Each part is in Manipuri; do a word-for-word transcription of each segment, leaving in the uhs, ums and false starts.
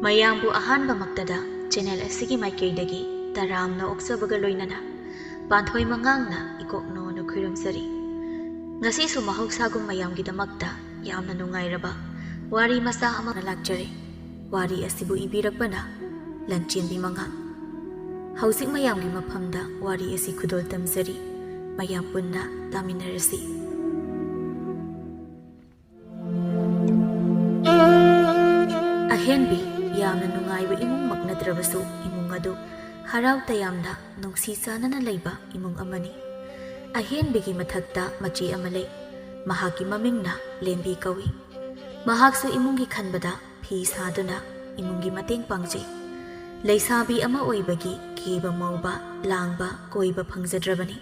ꯃꯌꯥꯝꯕꯨ ꯑꯍꯥꯟꯕꯃꯛꯇꯗ ꯆꯦꯅꯦꯜ ꯑꯁꯤꯒꯤ ꯃꯥꯏꯀꯩꯗꯒꯤ ꯇꯔꯥꯝꯅ ꯑꯣꯛꯆꯕꯒ ꯂꯣꯏꯅꯅ ꯄꯥꯟꯊꯣꯏ ꯃꯉꯥꯡꯅ ꯏꯀꯣꯛꯅꯣꯅ ꯈꯨꯔꯨꯝꯖꯔꯤ꯫ ꯉꯁꯤꯁꯨ ꯃꯍꯧꯁꯥꯒꯨꯝ ꯃꯌꯥꯝꯒꯤꯗꯃꯛꯇ ꯌꯥꯝꯅ ꯅꯨꯡꯉꯥꯏꯔꯕ ꯋꯥꯔꯤ ꯃꯆꯥ ꯑꯃ ꯂꯥꯛꯆꯔꯤ꯫ ꯋꯥꯔꯤ ꯑꯁꯤꯕꯨ ꯏꯕꯤꯔꯛꯄꯅ ꯂꯟꯆꯦꯟꯕꯤ ꯃꯉꯥꯡ꯫ ꯍꯧꯖꯤꯛ ꯃꯌꯥꯝꯒꯤ ꯃꯐꯝꯗ ꯋꯥꯔꯤ ꯑꯁꯤ ꯈꯨꯗꯣꯜ ꯇꯝꯖꯔꯤ꯫ ꯃꯌꯥꯝ ꯄꯨꯟꯅ ꯇꯥꯃꯤꯟꯅꯔꯁꯤ꯫ ꯑꯍꯦꯟꯕꯤ ꯌꯥꯝꯅ ꯅꯨꯡꯉꯥꯏꯕ ꯏꯃꯨꯡꯃꯛ ꯅꯠꯇ꯭ꯔꯕꯁꯨ, ꯏꯃꯨꯡ ꯑꯗꯨ ꯍꯔꯥꯎ ꯇꯌꯥꯝꯅ ꯅꯨꯡꯁꯤ ꯆꯥꯟꯅꯅ ꯂꯩꯕ ꯏꯃꯨꯡ ꯑꯃꯅꯤ꯫ ꯑꯍꯦꯟꯕꯤꯒꯤ ꯃꯊꯛꯇ ꯃꯆꯦ ꯑꯃ ꯂꯩ꯫ ꯃꯍꯥꯛꯀꯤ ꯃꯃꯤꯡꯅ ꯂꯦꯝꯕꯤ ꯀꯧꯏ꯫ ꯃꯍꯥꯛꯁꯨ ꯏꯃꯨꯡꯒꯤ ꯈꯟꯕꯗ ꯐꯤ ꯁꯥꯗꯨꯅ ꯏꯃꯨꯡꯒꯤ ꯃꯇꯦꯡ ꯄꯥꯡꯖꯩ꯫ ꯂꯩꯁꯥꯕꯤ ꯑꯃ ꯑꯣꯏꯕꯒꯤ ꯀꯦꯕ ꯃꯧꯕ, ꯂꯥꯡꯕ, ꯀꯣꯏꯕ ꯐꯪꯖꯗ꯭ꯔꯕꯅꯤ꯫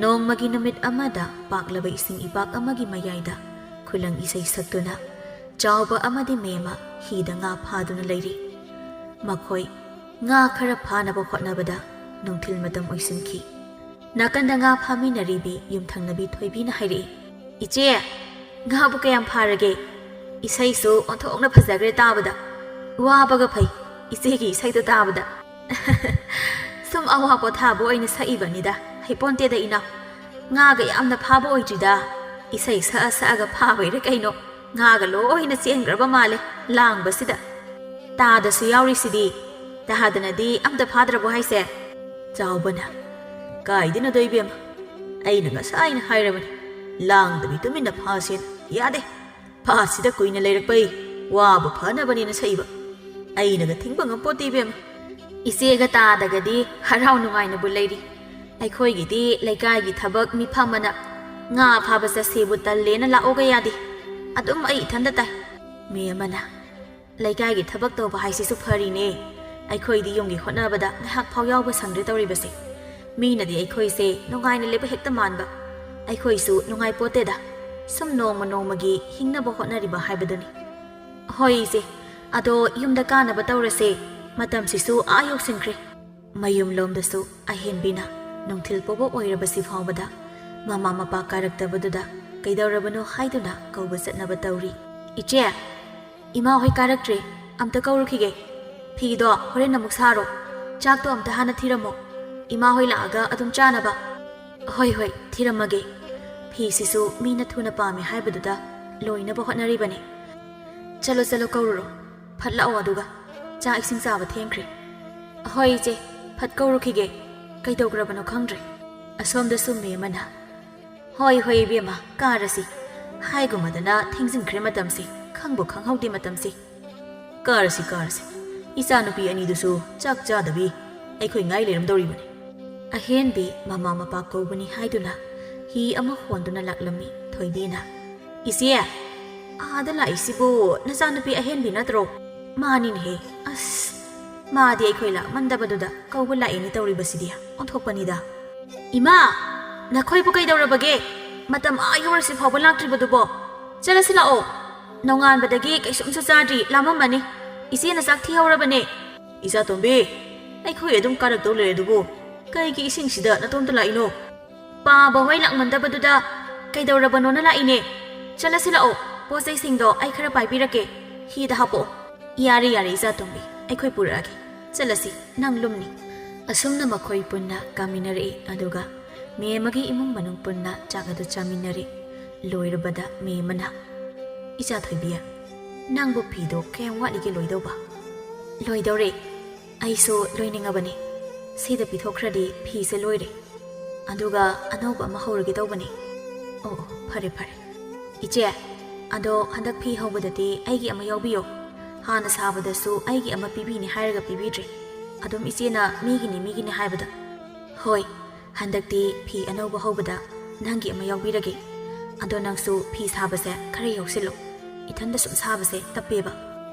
ꯅꯣꯡꯃꯒꯤ ꯅꯨꯃꯤꯠ ꯑꯃꯗ ꯄꯥꯛꯂꯕ ꯏꯁꯤꯡ ꯏꯄꯥꯛ ꯑꯃꯒꯤ ꯃꯌꯥꯏꯗ ꯈꯨꯂꯪ ꯏꯁꯩ ꯁꯛꯇꯨꯅ ꯆꯥꯎꯕ ꯑꯃꯗꯤ ꯃꯦꯝꯃ ꯍꯤꯗ ꯉꯥ ꯐꯥꯗꯨꯅ ꯂꯩꯔꯤ꯫ ꯃꯈꯣꯏ ꯉꯥ ꯈꯔ ꯐꯥꯅꯕ ꯍꯣꯠꯅꯕꯗ ꯅꯨꯡꯊꯤꯜ ꯃꯇꯝ ꯑꯣꯏꯁꯤꯟꯈꯤ꯫ ꯅꯥꯀꯟꯗ ꯉꯥ ꯐꯥꯃꯤꯟꯅꯔꯤꯕꯤ ꯌꯨꯝꯊꯪꯅꯕꯤ ꯊꯣꯏꯕꯤꯅ ꯍꯥꯏꯔꯛꯏ, "ꯏꯆꯦ, ꯉꯥꯕꯨ ꯀꯌꯥꯝ ꯐꯥꯔꯒꯦ? ꯏꯁꯩꯁꯨ ꯑꯣꯟꯊꯣꯛꯅ ꯐꯖꯈ꯭ꯔꯦ ꯇꯥꯕꯗ꯫ ꯋꯥꯕꯒ ꯐꯩ, ꯏꯆꯦꯒꯤ ꯏꯁꯩꯗꯣ ꯇꯥꯕꯗ꯫ ꯁꯨꯝ ꯑꯋꯥ ꯄꯣꯊꯥꯕ ꯑꯣꯏꯅ ꯁꯛꯏꯕꯅꯤꯗ, ꯍꯩꯄꯣꯟꯇꯦꯗ ꯏꯅꯥꯎ꯫ ꯉꯥꯒ ꯌꯥꯝꯅ ꯐꯥꯕ ꯑꯣꯏꯗ꯭ꯔꯤꯗ, ꯏꯁꯩ ꯁꯛꯑ ꯁꯛꯑꯒ ꯐꯥꯕꯩꯔ ꯀꯩꯅꯣ, ꯉꯥꯒ ꯂꯣꯏꯅ ꯆꯦꯟꯈ꯭ꯔꯕ ꯃꯥꯜꯂꯦ ꯂꯥꯡꯕꯁꯤꯗ꯫ ꯇꯥꯗꯁꯨ ꯌꯥꯎꯔꯤꯁꯤꯗꯤ, ꯇꯥꯗꯅꯗꯤ ꯑꯝꯇ ꯐꯥꯗ꯭ꯔꯕꯣ ꯍꯥꯏꯁꯦ?" ꯆꯥꯎꯕꯅ, "ꯀꯥꯏꯗꯩꯅꯣꯗ ꯏꯕꯦꯝꯃ, ꯑꯩꯅ ꯉꯁꯥꯏꯅ ꯍꯥꯏꯔꯕꯅꯤ, ꯂꯥꯡꯗꯕꯤ ꯇꯨꯃꯤꯟꯅ ꯐꯥꯁꯦꯅ꯫ ꯌꯥꯗꯦ, ꯐꯥꯁꯤꯗ ꯀꯨꯏꯅ ꯂꯩꯔꯛꯄꯩ ꯋꯥꯕ ꯐꯅꯕꯅꯦꯅ ꯁꯛꯏꯕ꯫ ꯑꯩꯅꯒ ꯊꯤꯡꯕ ꯉꯝꯄꯣꯠꯇꯦ ꯏꯕꯦꯝꯃ꯫ ꯏꯆꯦꯒ ꯇꯥꯗꯒꯗꯤ ꯍꯔꯥꯎ ꯅꯨꯡꯉꯥꯏꯅꯕꯨ ꯂꯩꯔꯤ꯫ ꯑꯩꯈꯣꯏꯒꯤꯗꯤ ꯂꯩꯀꯥꯏꯒꯤ ꯊꯕꯛ ꯃꯤꯐꯝ ꯑꯃꯅ ꯉꯥ ꯐꯥꯕ ꯆꯠꯁꯦꯕꯨ ꯇꯜꯂꯦꯅ ꯂꯥꯛꯑꯣꯒ ꯌꯥꯗꯦ꯫ ꯑꯗꯨꯝ ꯑꯩ ꯏꯊꯟꯗ ꯇꯥꯏ꯫" ꯃꯦꯝꯃꯅ, "ꯂꯩꯀꯥꯏꯒꯤ ꯊꯕꯛ ꯇꯧꯕ ꯍꯥꯏꯁꯤꯁꯨ ꯐꯔꯤꯅꯦ꯫ ꯑꯩꯈꯣꯏꯗꯤ ꯌꯨꯝꯒꯤ ꯍꯣꯠꯅꯕꯗ ꯉꯥꯏꯍꯥꯛ ꯐꯥꯎ ꯌꯥꯎꯕ ꯁꯪꯗ꯭ꯔꯦ ꯇꯧꯔꯤꯕꯁꯦ꯫ ꯃꯤꯅꯗꯤ ꯑꯩꯈꯣꯏꯁꯦ ꯅꯨꯡꯉꯥꯏꯅ ꯂꯩꯕ ꯍꯦꯛꯇ ꯃꯥꯟꯕ꯫ ꯑꯩꯈꯣꯏꯁꯨ ꯅꯨꯡꯉꯥꯏꯄꯣꯠꯇꯦꯗ꯫ ꯁꯨꯝ ꯅꯣꯡꯃ ꯅꯣꯡꯃꯒꯤ ꯍꯤꯡꯅꯕ ꯍꯣꯠꯅꯔꯤꯕ ꯍꯥꯏꯕꯗꯨꯅꯤ꯫ ꯍꯣꯏ ꯏꯆꯦ, ꯑꯗꯣ ꯌꯨꯝꯗ ꯀꯥꯅꯕ ꯇꯧꯔꯁꯦ꯫ ꯃꯇꯝꯁꯤꯁꯨ ꯑꯥ ꯌꯧꯁꯤꯟꯈ꯭ꯔꯦ꯫" ꯃꯌꯨꯝꯂꯣꯝꯗꯁꯨ ꯑꯍꯦꯟꯕꯤꯅ ꯅꯨꯡꯊꯤꯜ ꯄꯣꯕ ꯑꯣꯏꯔꯕꯁꯤ ꯐꯥꯎꯕꯗ ꯃꯃꯥ ꯃꯄꯥ ꯀꯥꯔꯛꯇꯕꯗꯨꯗ ꯀꯩꯗꯧꯔꯕꯅꯣ ꯍꯥꯏꯗꯨꯅ ꯀꯧꯕ ꯆꯠꯅꯕ ꯇꯧꯔꯤ꯫ "ꯏꯆꯦ, ꯏꯃꯥ ꯍꯣꯏ ꯀꯥꯔꯛꯇ꯭ꯔꯦ꯫ ꯑꯝꯇ ꯀꯧꯔꯨꯈꯤꯒꯦ꯫ ꯐꯤꯗꯣ ꯍꯣꯔꯦꯟ ꯑꯃꯨꯛ ꯁꯥꯔꯣ꯫ ꯆꯥꯛꯇꯣ ꯑꯝꯇ ꯍꯥꯟꯅ ꯊꯤꯔꯝꯃꯣ꯫ ꯏꯃꯥ ꯍꯣꯏ ꯂꯥꯛꯑꯒ ꯑꯗꯨꯝ ꯆꯥꯅꯕ꯫ ꯍꯣꯏ, ꯍꯣꯏ, ꯊꯤꯔꯝꯃꯒꯦ꯫ ꯐꯤꯁꯤꯁꯨ ꯃꯤꯅ ꯊꯨꯅ ꯄꯥꯝꯃꯦ ꯍꯥꯏꯕꯗꯨꯗ ꯂꯣꯏꯅꯕ ꯍꯣꯠꯅꯔꯤꯕꯅꯤ꯫ ꯆꯠꯂꯣ, ꯆꯠꯂꯣ, ꯀꯧꯔꯨꯔꯣ꯫ ꯐꯠ ꯂꯥꯛꯑꯣ, ꯑꯗꯨꯒ ꯆꯥꯛ ꯏꯁꯤꯡ ꯆꯥꯕ ꯊꯦꯡꯈ꯭ꯔꯦ꯫ ꯍꯣꯏ, ꯏꯆꯦ, ꯐꯠ ꯀꯧꯔꯨꯈꯤꯒꯦ꯫ ꯀꯩꯗꯧꯈ꯭ꯔꯕꯅꯣ ꯈꯪꯗ꯭ꯔꯦ꯫ ꯑꯁꯣꯝꯗꯁꯨ ꯃꯦꯝ ꯑꯃꯅ, "ꯍꯣꯏ, ꯍꯣꯏ, ꯏꯕꯦꯝꯃ, ꯀꯥꯔꯁꯤ꯫ ꯍꯥꯏꯒꯨꯝꯃꯗꯅ ꯊꯦꯡꯖꯤꯟꯈ꯭ꯔꯦ ꯃꯇꯝꯁꯤ, ꯈꯪꯕꯨ ꯈꯪꯍꯧꯗꯦ ꯃꯇꯝꯁꯤ꯫ ꯀꯥꯔꯁꯤ, ꯀꯥꯔꯁꯤ꯫ ꯏꯆꯥꯅꯨꯄꯤ ꯑꯅꯤꯗꯨꯁꯨ ꯆꯥꯛ ꯆꯥꯗꯕꯤ ꯑꯩꯈꯣꯏ ꯉꯥꯏ ꯂꯩꯔꯝꯗꯧꯔꯤꯕꯅꯤ꯫" ꯑꯍꯦꯟꯕꯤ ꯃꯃꯥ ꯃꯄꯥ ꯀꯧꯕꯅꯤ ꯍꯥꯏꯗꯨꯅ ꯍꯤ ꯑꯃ ꯍꯣꯟꯗꯨꯅ ꯂꯥꯛꯂꯝꯃꯤ ꯊꯣꯏꯕꯤꯅ꯫ "ꯏꯆꯦ, ꯑꯥꯗ ꯂꯥꯛꯏꯁꯤꯕꯨ ꯅꯆꯥꯅꯨꯄꯤ ꯑꯍꯦꯟꯕꯤ ꯅꯠꯇ꯭ꯔꯣ?" "ꯃꯥꯅꯤꯅꯦꯍꯦ꯫ ꯑꯁ, ꯃꯥꯗꯤ ꯑꯩꯈꯣꯏ ꯂꯥꯛꯃꯟꯗꯕꯗꯨꯗ ꯀꯧꯕ ꯂꯥꯛꯏꯅꯤ ꯇꯧꯔꯤꯕꯁꯤꯗꯤ꯫ ꯑꯣꯟꯊꯣꯛꯄꯅꯤꯗ꯫" "ꯏꯃꯥ, ꯅꯈꯣꯏꯕꯨ ꯀꯩꯗꯧꯔꯕꯒꯦ? ꯃꯇꯝ ꯑꯥ ꯌꯧꯔꯁꯤ ꯐꯥꯎꯕ ꯂꯥꯛꯇ꯭ꯔꯤꯕꯗꯨꯕꯣ? ꯆꯠꯂꯁꯤ ꯂꯥꯛꯑꯣ꯫ ꯅꯣꯡꯉꯥꯟꯕꯗꯒꯤ ꯀꯩꯁꯨꯝꯁꯨ ꯆꯥꯗ꯭ꯔꯤ, ꯂꯥꯝꯃꯝꯃꯅꯤ꯫ ꯏꯆꯦꯅ ꯆꯥꯛ ꯊꯤꯍꯧꯔꯕꯅꯦ꯫" "ꯏꯆꯥ ꯇꯣꯝꯕꯤ, ꯑꯩꯈꯣꯏ ꯑꯗꯨꯝ ꯀꯥꯔꯛꯇꯧ ꯂꯩꯔꯦ ꯑꯗꯨꯕꯨ, ꯀꯩꯒꯤ ꯏꯁꯤꯡꯁꯤꯗ ꯅꯇꯣꯝꯇ ꯂꯥꯛꯏꯅꯣ?" "ꯄꯥꯕ ꯍꯣꯏ ꯂꯥꯛꯃꯟꯗꯕꯗꯨꯗ ꯀꯩꯗꯧꯔꯕꯅꯣꯅ ꯂꯥꯛꯏꯅꯦ꯫ ꯆꯠꯂꯁꯤ ꯂꯥꯛꯑꯣ, ꯄꯣꯠ ꯆꯩꯁꯤꯡꯗꯣ ꯑꯩ ꯈꯔ ꯄꯥꯏꯕꯤꯔꯛꯀꯦ, ꯍꯤꯗ ꯍꯥꯞꯄꯛꯑꯣ꯫" "ꯌꯥꯔꯦ, ꯌꯥꯔꯦ, ꯏꯆꯥ ꯇꯣꯝꯕꯤ, ꯑꯩꯈꯣꯏ ꯄꯨꯔꯛꯑꯒꯦ꯫ ꯆꯠꯂꯁꯤ, ꯅꯪ ꯂꯨꯝꯅꯤ꯫" ꯑꯁꯨꯝꯅ ꯃꯈꯣꯏ ꯄꯨꯟꯅ ꯀꯥꯃꯤꯟꯅꯔꯛꯏ, ꯑꯗꯨꯒ ꯃꯦꯝ ꯑꯃꯒꯤ ꯏꯃꯨꯡ ꯃꯅꯨꯡ ꯄꯨꯟꯅ ꯆꯥꯛ ꯑꯗꯨ ꯆꯥꯃꯤꯟꯅꯔꯦ꯫ ꯂꯣꯏꯔꯕꯗ ꯃꯦꯝ ꯑꯃꯅ, "ꯏꯆꯥ ꯊꯣꯏꯕꯤ, ꯅꯪꯕꯨ ꯐꯤꯗꯣ ꯀꯌꯥꯝ ꯋꯥꯠꯂꯤꯒꯦ ꯂꯣꯏꯗꯧꯕ?" "ꯂꯣꯏꯗꯧꯔꯦ꯫ ꯑꯩꯁꯨ ꯂꯣꯏꯅꯤꯡꯉꯕꯅꯤ꯫ ꯁꯤꯗ ꯄꯤꯊꯣꯛꯈ꯭ꯔꯗꯤ ꯐꯤꯁꯦ ꯂꯣꯏꯔꯦ꯫ ꯑꯗꯨꯒ ꯑꯅꯧꯕ ꯑꯃ ꯍꯧꯔꯒꯦ ꯇꯧꯕꯅꯤ꯫" "ꯑꯣ, ꯑꯣ, ꯐꯔꯦ, ꯐꯔꯦ꯫" "ꯏꯆꯦ, ꯑꯗꯣ ꯍꯟꯗꯛ ꯐꯤ ꯍꯧꯕꯗꯗꯤ ꯑꯩꯒꯤ ꯑꯃ ꯌꯥꯎꯕꯤꯌꯣ꯫ ꯍꯥꯟꯅ ꯁꯥꯕꯗꯁꯨ ꯑꯩꯒꯤ ꯑꯃ ꯄꯤꯕꯤꯅꯤ ꯍꯥꯏꯔꯒ ꯄꯤꯕꯤꯗ꯭ꯔꯦ꯫ ꯑꯗꯨꯝ ꯏꯆꯦꯅ ꯃꯤꯒꯤꯅꯤ, ꯃꯤꯒꯤꯅꯤ ꯍꯥꯏꯕꯗ꯫" "ꯍꯣꯏ, ꯍꯟꯗꯛꯇꯤ ꯐꯤ ꯑꯅꯧꯕ ꯍꯧꯕꯗ ꯅꯪꯒꯤ ꯑꯃ ꯌꯥꯎꯕꯤꯔꯒꯦ꯫ ꯑꯗꯣ ꯅꯪꯁꯨ ꯐꯤ ꯁꯥꯕꯁꯦ ꯈꯔ ꯌꯥꯎꯁꯤꯜꯂꯣ꯫ ꯏꯊꯟꯗ ꯁꯨꯝ ꯁꯥꯕꯁꯦ ꯇꯞꯄꯦꯕ꯫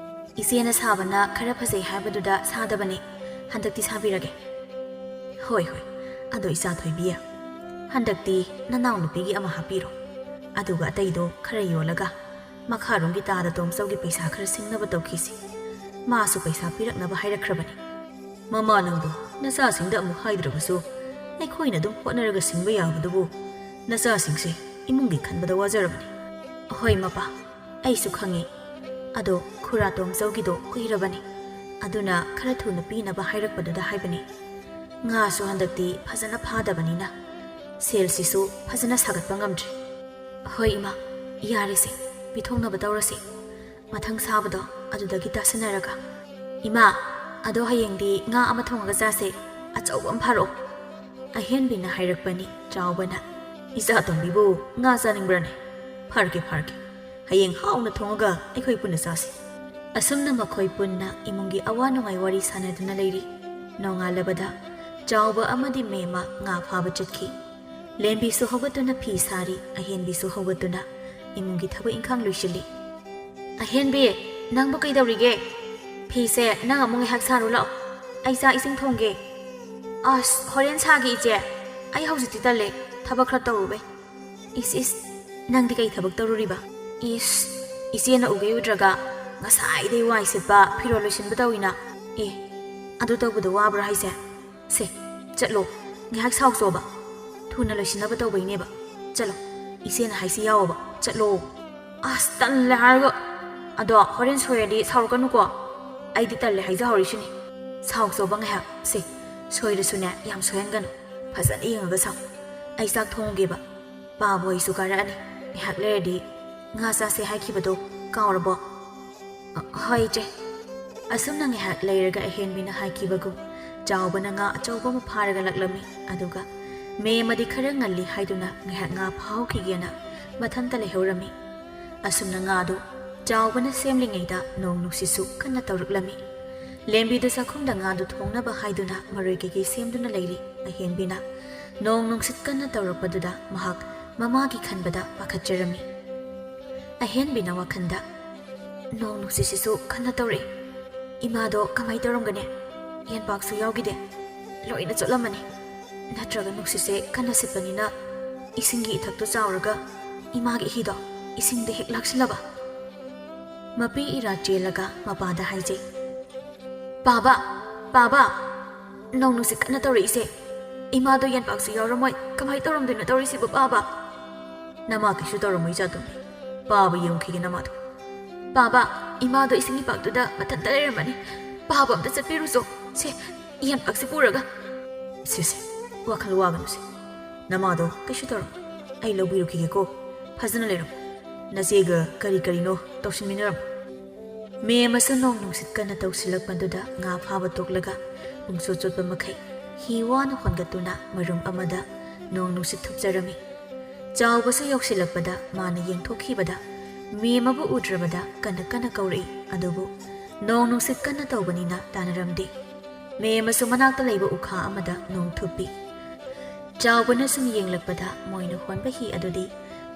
ꯏꯆꯦꯅ ꯁꯥꯕꯅ ꯈꯔ ꯐꯖꯩ ꯍꯥꯏꯕꯗꯨꯗ ꯁꯥꯗꯕꯅꯦ꯫ ꯍꯟꯗꯛꯇꯤ ꯁꯥꯕꯤꯔꯒꯦ꯫" "ꯍꯣꯏ, ꯍꯣꯏ꯫ ꯑꯗꯣ ꯏꯆꯥ ꯊꯣꯏꯕꯤ, ꯍꯟꯗꯛꯇꯤ ꯅꯅꯥꯎꯅꯨꯄꯤꯒꯤ ꯑꯃ ꯍꯥꯞꯄꯤꯔꯣ꯫ ꯑꯗꯨꯒ ꯑꯇꯩꯗꯣ ꯈꯔ ꯌꯣꯜꯂꯒ ꯃꯈꯥꯔꯣꯝꯒꯤ ꯇꯥꯗ ꯇꯣꯝꯆꯧꯒꯤ ꯄꯩꯁꯥ ꯈꯔ ꯁꯤꯡꯅꯕ ꯇꯧꯈꯤꯁꯤ꯫ ꯃꯥꯁꯨ ꯄꯩꯁꯥ ꯄꯤꯔꯛꯅꯕ ꯍꯥꯏꯔꯛꯈ꯭ꯔꯕꯅꯤ꯫" "ꯃꯃꯥ ꯅꯪꯕꯨ ꯅꯆꯥꯁꯤꯡꯗ ꯑꯃꯨꯛ ꯍꯥꯏꯗ꯭ꯔꯕꯁꯨ ꯑꯩꯈꯣꯏꯅ ꯑꯗꯨꯝ ꯍꯣꯠꯅꯔꯒ ꯁꯤꯡꯕ ꯌꯥꯕꯗꯨꯕꯨ꯫ ꯅꯆꯥꯁꯤꯡꯁꯦ ꯏꯃꯨꯡꯒꯤ ꯈꯟꯕꯗ ꯋꯥꯖꯔꯕꯅꯤ꯫" "ꯍꯣꯏ ꯃꯄꯥ, ꯑꯩꯁꯨ ꯈꯪꯉꯤ꯫ ꯑꯗꯣ ꯈꯨꯔꯥ ꯇꯣꯝꯆꯧꯒꯤꯗꯣ ꯀꯨꯏꯔꯕꯅꯤ, ꯑꯗꯨꯅ ꯈꯔ ꯊꯨꯅ ꯄꯤꯅꯕ ꯍꯥꯏꯔꯛꯄꯗꯨꯗ ꯍꯥꯏꯕꯅꯤ꯫ ꯉꯥꯁꯨ ꯍꯟꯗꯛꯇꯤ ꯐꯖꯅ ꯐꯥꯗꯕꯅꯤꯅ ꯁꯦꯜꯁꯤꯁꯨ ꯐꯖꯅ ꯁꯥꯒꯠꯄ ꯉꯝꯗ꯭ꯔꯤ꯫ ꯍꯣꯏ ꯏꯃꯥ, ꯌꯥꯔꯦꯁꯦ, ꯄꯤꯊꯣꯛꯅꯕ ꯇꯧꯔꯁꯦ꯫ ꯃꯊꯪ ꯁꯥꯕꯗꯣ ꯑꯗꯨꯗꯒꯤ ꯇꯥꯁꯟꯅꯔꯒ꯫ ꯏꯃꯥ, ꯑꯗꯣ ꯍꯌꯦꯡꯗꯤ ꯉꯥ ꯑꯃ ꯊꯣꯡꯉꯒ ꯆꯥꯁꯦ, ꯑꯆꯧꯕ ꯑꯃ ꯐꯥꯔꯛꯑꯣ꯫ ꯑꯍꯦꯟꯕꯤꯅ ꯍꯥꯏꯔꯛꯄꯅꯤ꯫ ꯆꯥꯎꯕꯅ, "ꯏꯆꯥ ꯇꯣꯝꯕꯤꯕꯨ ꯉꯥ ꯆꯥꯅꯤꯡꯕ꯭ꯔꯅꯦ? ꯐꯥꯔꯛꯀꯦ, ꯐꯥꯔꯛꯀꯦ꯫ ꯍꯌꯦꯡ ꯍꯥꯎꯅ ꯊꯣꯡꯉꯒ ꯑꯩꯈꯣꯏ ꯄꯨꯟꯅ ꯆꯥꯁꯤ꯫" ꯑꯁꯨꯝꯅ ꯃꯈꯣꯏ ꯄꯨꯟꯅ ꯏꯃꯨꯡꯒꯤ ꯑꯋꯥ ꯅꯨꯡꯉꯥꯏ ꯋꯥꯔꯤ ꯁꯥꯟꯅꯗꯨꯅ ꯂꯩꯔꯤ꯫ ꯅꯣꯡꯉꯥꯜꯂꯕꯗ ꯆꯥꯎꯕ ꯑꯃꯗꯤ ꯃꯦꯝꯃ ꯉꯥ ꯐꯥꯕ ꯆꯠꯈꯤ꯫ ꯂꯦꯝꯕꯤꯁꯨ ꯍꯧꯒꯠꯇꯨꯅ ꯐꯤ ꯁꯥꯔꯤ, ꯑꯍꯦꯟꯕꯤꯁꯨ ꯍꯧꯒꯠꯇꯨꯅ ꯏꯃꯨꯡꯒꯤ ꯊꯕꯛ ꯏꯪꯈꯥꯡ ꯂꯣꯏꯁꯤꯜꯂꯤ꯫ "ꯑꯍꯦꯟꯕꯤ, ꯅꯪꯕꯨ ꯀꯩꯗꯧꯔꯤꯒꯦ? ꯐꯤꯁꯦ ꯅꯪ ꯑꯃꯨꯛ ꯉꯥꯏꯍꯥꯛ ꯁꯥꯔꯨ ꯂꯥꯛꯑꯣ, ꯑꯩ ꯆꯥꯛ ꯏꯁꯤꯡ ꯊꯣꯡꯒꯦ꯫" "ꯑꯁ, ꯍꯣꯔꯦꯟ ꯁꯥꯒꯦ ꯏꯆꯦ, ꯑꯩ ꯍꯧꯖꯤꯛꯇꯤ ꯇꯜꯂꯦ, ꯊꯕꯛ ꯈꯔ ꯇꯧꯔꯨꯕꯩ꯫" "ꯏꯁ ꯏꯁ, ꯅꯪꯗꯤ ꯀꯩ ꯊꯕꯛ ꯇꯧꯔꯨꯔꯤꯕ?" "ꯏꯁ, ꯏꯆꯦꯅ ꯎꯒꯩ ꯎꯗ꯭ꯔꯒ ꯉꯁꯥꯏꯗꯩ ꯋꯥꯏ ꯁꯤꯠꯄ, ꯐꯤꯔꯣꯜ ꯂꯣꯏꯁꯤꯟꯕ ꯇꯧꯋꯤꯅ꯫" "ꯑꯦ, ꯑꯗꯨ ꯇꯧꯕꯗꯣ ꯋꯥꯕ꯭ꯔꯥ ꯍꯥꯏꯁꯦ?" "ꯁꯦ, ꯆꯠꯂꯣ, ꯉꯥꯏꯍꯥꯛ ꯁꯥꯎꯆꯣꯕ, ꯊꯨꯅ ꯂꯣꯏꯁꯤꯟꯅꯕ ꯇꯧꯕꯩꯅꯦꯕ꯫ ꯆꯠꯂꯣ, ꯏꯆꯦꯅ ꯍꯥꯏꯁꯤ ꯌꯥꯎꯋꯣꯕ, ꯆꯠꯂꯣ꯫" "ꯑꯁ, ꯇꯜꯂꯦ ꯍꯥꯏꯔꯒ꯫ ꯑꯗꯣ ꯍꯣꯔꯦꯟ ꯁꯣꯏꯔꯗꯤ ꯁꯥꯎꯔꯛꯀꯅꯨꯀꯣ, ꯑꯩꯗꯤ ꯇꯜꯂꯦ ꯍꯥꯏꯖꯍꯧꯔꯤꯁꯤꯅꯤ꯫ ꯁꯥꯎꯆꯣꯕ ꯉꯥꯏꯍꯥꯛ, ꯁꯦ, ꯁꯣꯏꯔꯁꯨꯅꯦ ꯌꯥꯝ ꯁꯣꯏꯍꯟꯒꯅꯨ, ꯐꯖꯅ ꯌꯦꯡꯉꯒ ꯁꯥꯎ꯫ ꯑꯩ ꯆꯥꯛ ꯊꯣꯡꯒꯦꯕ, ꯄꯥꯕ ꯍꯣꯏꯁꯨ ꯀꯥꯔꯛꯑꯅꯤ, ꯉꯥꯏꯍꯥꯛ ꯂꯩꯔꯗꯤ ꯉꯥ ꯆꯥꯁꯦ ꯍꯥꯏꯈꯤꯕꯗꯣ ꯀꯥꯎꯔꯕꯣ?" "ꯑ, ꯍꯣꯏ ꯏꯆꯦ꯫" ꯑꯁꯨꯝꯅ ꯉꯥꯏꯍꯥꯛ ꯂꯩꯔꯒ ꯑꯍꯦꯟꯕꯤꯅ ꯍꯥꯏꯈꯤꯕꯒꯨꯝ ꯆꯥꯎꯕꯅ ꯉꯥ ꯑꯆꯧꯕ ꯑꯃ ꯐꯥꯔꯒ ꯂꯥꯛꯂꯝꯃꯤ꯫ ꯑꯗꯨꯒ ꯃꯦꯝꯃꯗꯤ ꯈꯔ ꯉꯜꯂꯤ ꯍꯥꯏꯗꯨꯅ ꯉꯥꯏꯍꯥꯛ ꯉꯥ ꯐꯥꯍꯧꯈꯤꯒꯦꯅ ꯃꯊꯟꯇ ꯂꯩꯍꯧꯔꯝꯃꯤ꯫ ꯑꯁꯨꯝꯅ ꯉꯥꯗꯨ ꯆꯥꯎꯕꯅ ꯁꯦꯝꯂꯤꯉꯩꯗ ꯅꯣꯡ ꯅꯨꯡꯁꯤꯠꯁꯨ ꯀꯟꯅ ꯇꯧꯔꯛꯂꯝꯃꯤ꯫ ꯂꯦꯝꯕꯤꯗꯨ ꯆꯥꯛꯈꯨꯝꯗ ꯉꯥꯗꯨ ꯊꯣꯡꯅꯕ ꯍꯥꯏꯗꯨꯅ ꯃꯔꯣꯏ ꯀꯩꯀꯩ ꯁꯦꯝꯗꯨꯅ ꯂꯩꯔꯤ꯫ ꯑꯍꯦꯟꯕꯤꯅ ꯅꯣꯡ ꯅꯨꯡꯁꯤꯠ ꯀꯟꯅ ꯇꯧꯔꯛꯄꯗꯨꯗ ꯃꯍꯥꯛ ꯃꯃꯥꯒꯤ ꯈꯟꯕꯗ ꯄꯥꯈꯠꯆꯔꯝꯃꯤ꯫ ꯑꯍꯦꯟꯕꯤꯅ ꯋꯥꯈꯜꯗ, "ꯅꯣꯡ ꯅꯨꯡꯁꯤꯠꯁꯤꯁꯨ ꯀꯟꯅ ꯇꯧꯔꯛꯏ꯫ ꯏꯃꯥꯗꯣ ꯀꯃꯥꯏ ꯇꯧꯔꯝꯒꯅꯤ? ꯌꯦꯟꯄꯥꯛꯁꯨ ꯌꯥꯎꯈꯤꯗꯦ꯫ ꯂꯣꯏꯅ ꯆꯣꯠꯂꯝꯃꯅꯤ꯫ ꯅꯠꯇ꯭ꯔꯒ ꯅꯨꯡꯁꯤꯠꯁꯦ ꯀꯟꯅ ꯁꯤꯠꯄꯅꯤꯅ ꯏꯁꯤꯡꯒꯤ ꯏꯊꯛꯇꯣ ꯆꯥꯎꯔꯒ ꯏꯃꯥꯒꯤ ꯍꯤꯗꯣ ꯏꯁꯤꯡꯗ ꯍꯦꯛ ꯂꯥꯛꯁꯤꯜꯂꯕ?" ꯃꯄꯤ ꯏꯔꯥ ꯆꯦꯜꯂꯒ ꯃꯄꯥꯗ ꯍꯥꯏꯖꯩ, "ꯄꯥꯕ, ꯄꯥꯕ, ꯅꯣꯡ ꯅꯨꯡꯁꯤꯠ ꯀꯟꯅ ꯇꯧꯔꯛꯏꯁꯦ꯫ ꯏꯃꯥꯗꯣ ꯌꯦꯟꯄꯥꯛꯁꯨ ꯌꯥꯎꯔꯝꯃꯣꯏ꯫ ꯀꯃꯥꯏ ꯇꯧꯔꯝꯗꯣꯏꯅꯣ ꯇꯧꯔꯤꯁꯤꯕꯨ, ꯄꯥꯕ?" "ꯅꯃꯥ ꯀꯩꯁꯨ ꯇꯧꯔꯝꯃꯣꯏ, ꯏꯆꯥꯇꯣꯝꯕꯤ꯫ ꯄꯥꯕ ꯌꯦꯡꯉꯨꯈꯤꯒꯦ ꯅꯃꯥꯗꯣ꯫" "ꯄꯥꯕ, ꯏꯃꯥꯗꯣ ꯏꯁꯤꯡ ꯏꯄꯥꯛꯇꯨꯗ ꯃꯊꯟꯇ ꯂꯩꯔꯝꯃꯅꯤ꯫ ꯄꯥꯕ ꯑꯝꯇ ꯆꯠꯄꯤꯔꯨꯆꯣ꯫ ꯁꯦ, ꯏꯍꯟ ꯄꯥꯛꯁꯤ ꯄꯨꯔꯒ꯫" "ꯁꯦ, ꯁꯦ, ꯋꯥꯈꯜ ꯋꯥꯒꯅꯨꯁꯦ꯫ ꯅꯃꯥꯗꯣ ꯀꯩꯁꯨ ꯇꯧꯔꯝꯃꯣꯏ꯫ ꯑꯩ ꯂꯧꯕꯤꯔꯨꯈꯤꯒꯦꯀꯣ꯫ ꯐꯖꯅ ꯂꯩꯔꯝꯃꯣ꯫ ꯅꯆꯦꯒ ꯀꯔꯤ ꯀꯔꯤꯅꯣ ꯇꯧꯁꯤꯟꯃꯤꯟꯅꯔꯝꯃꯣ꯫" ꯃꯦꯝ ꯑꯃꯁꯨ ꯅꯣꯡ ꯅꯨꯡꯁꯤꯠ ꯀꯟꯅ ꯇꯧꯁꯤꯜꯂꯛꯄꯗꯨꯗ ꯉꯥ ꯐꯥꯕ ꯇꯣꯛꯂꯒ ꯄꯨꯡꯆꯣꯠ ꯆꯣꯠꯄ ꯃꯈꯩ ꯍꯤ ꯋꯥꯅ ꯍꯣꯟꯒꯠꯇꯨꯅ ꯃꯔꯨꯝ ꯑꯃꯗ ꯅꯣꯡ ꯅꯨꯡꯁꯤꯠ ꯊꯨꯞꯆꯔꯝꯃꯤ꯫ ꯆꯥꯎꯕꯁꯨ ꯌꯧꯁꯤꯜꯂꯛꯄꯗ ꯃꯥꯅ ꯌꯦꯡꯊꯣꯛꯈꯤꯕꯗ ꯃꯦꯝ ꯑꯃꯕꯨ ꯎꯗ꯭ꯔꯕꯗ ꯀꯟꯅ ꯀꯟꯅ ꯀꯧꯔꯛꯏ꯫ ꯑꯗꯨꯕꯨ ꯅꯣꯡ ꯅꯨꯡꯁꯤꯠ ꯀꯟꯅ ꯇꯧꯕꯅꯤꯅ ꯇꯥꯅꯔꯝꯗꯦ꯫ ꯃꯦꯝ ꯑꯃꯁꯨ ꯃꯅꯥꯛꯇ ꯂꯩꯕ ꯎꯈꯥ ꯑꯃꯗ ꯅꯣꯡ ꯊꯨꯞꯄꯤ꯫ ꯆꯥꯎꯕꯅ ꯁꯨꯝ ꯌꯦꯡꯂꯛꯄꯗ ꯃꯣꯏꯅ ꯍꯣꯟꯕ ꯍꯤ ꯑꯗꯨꯗꯤ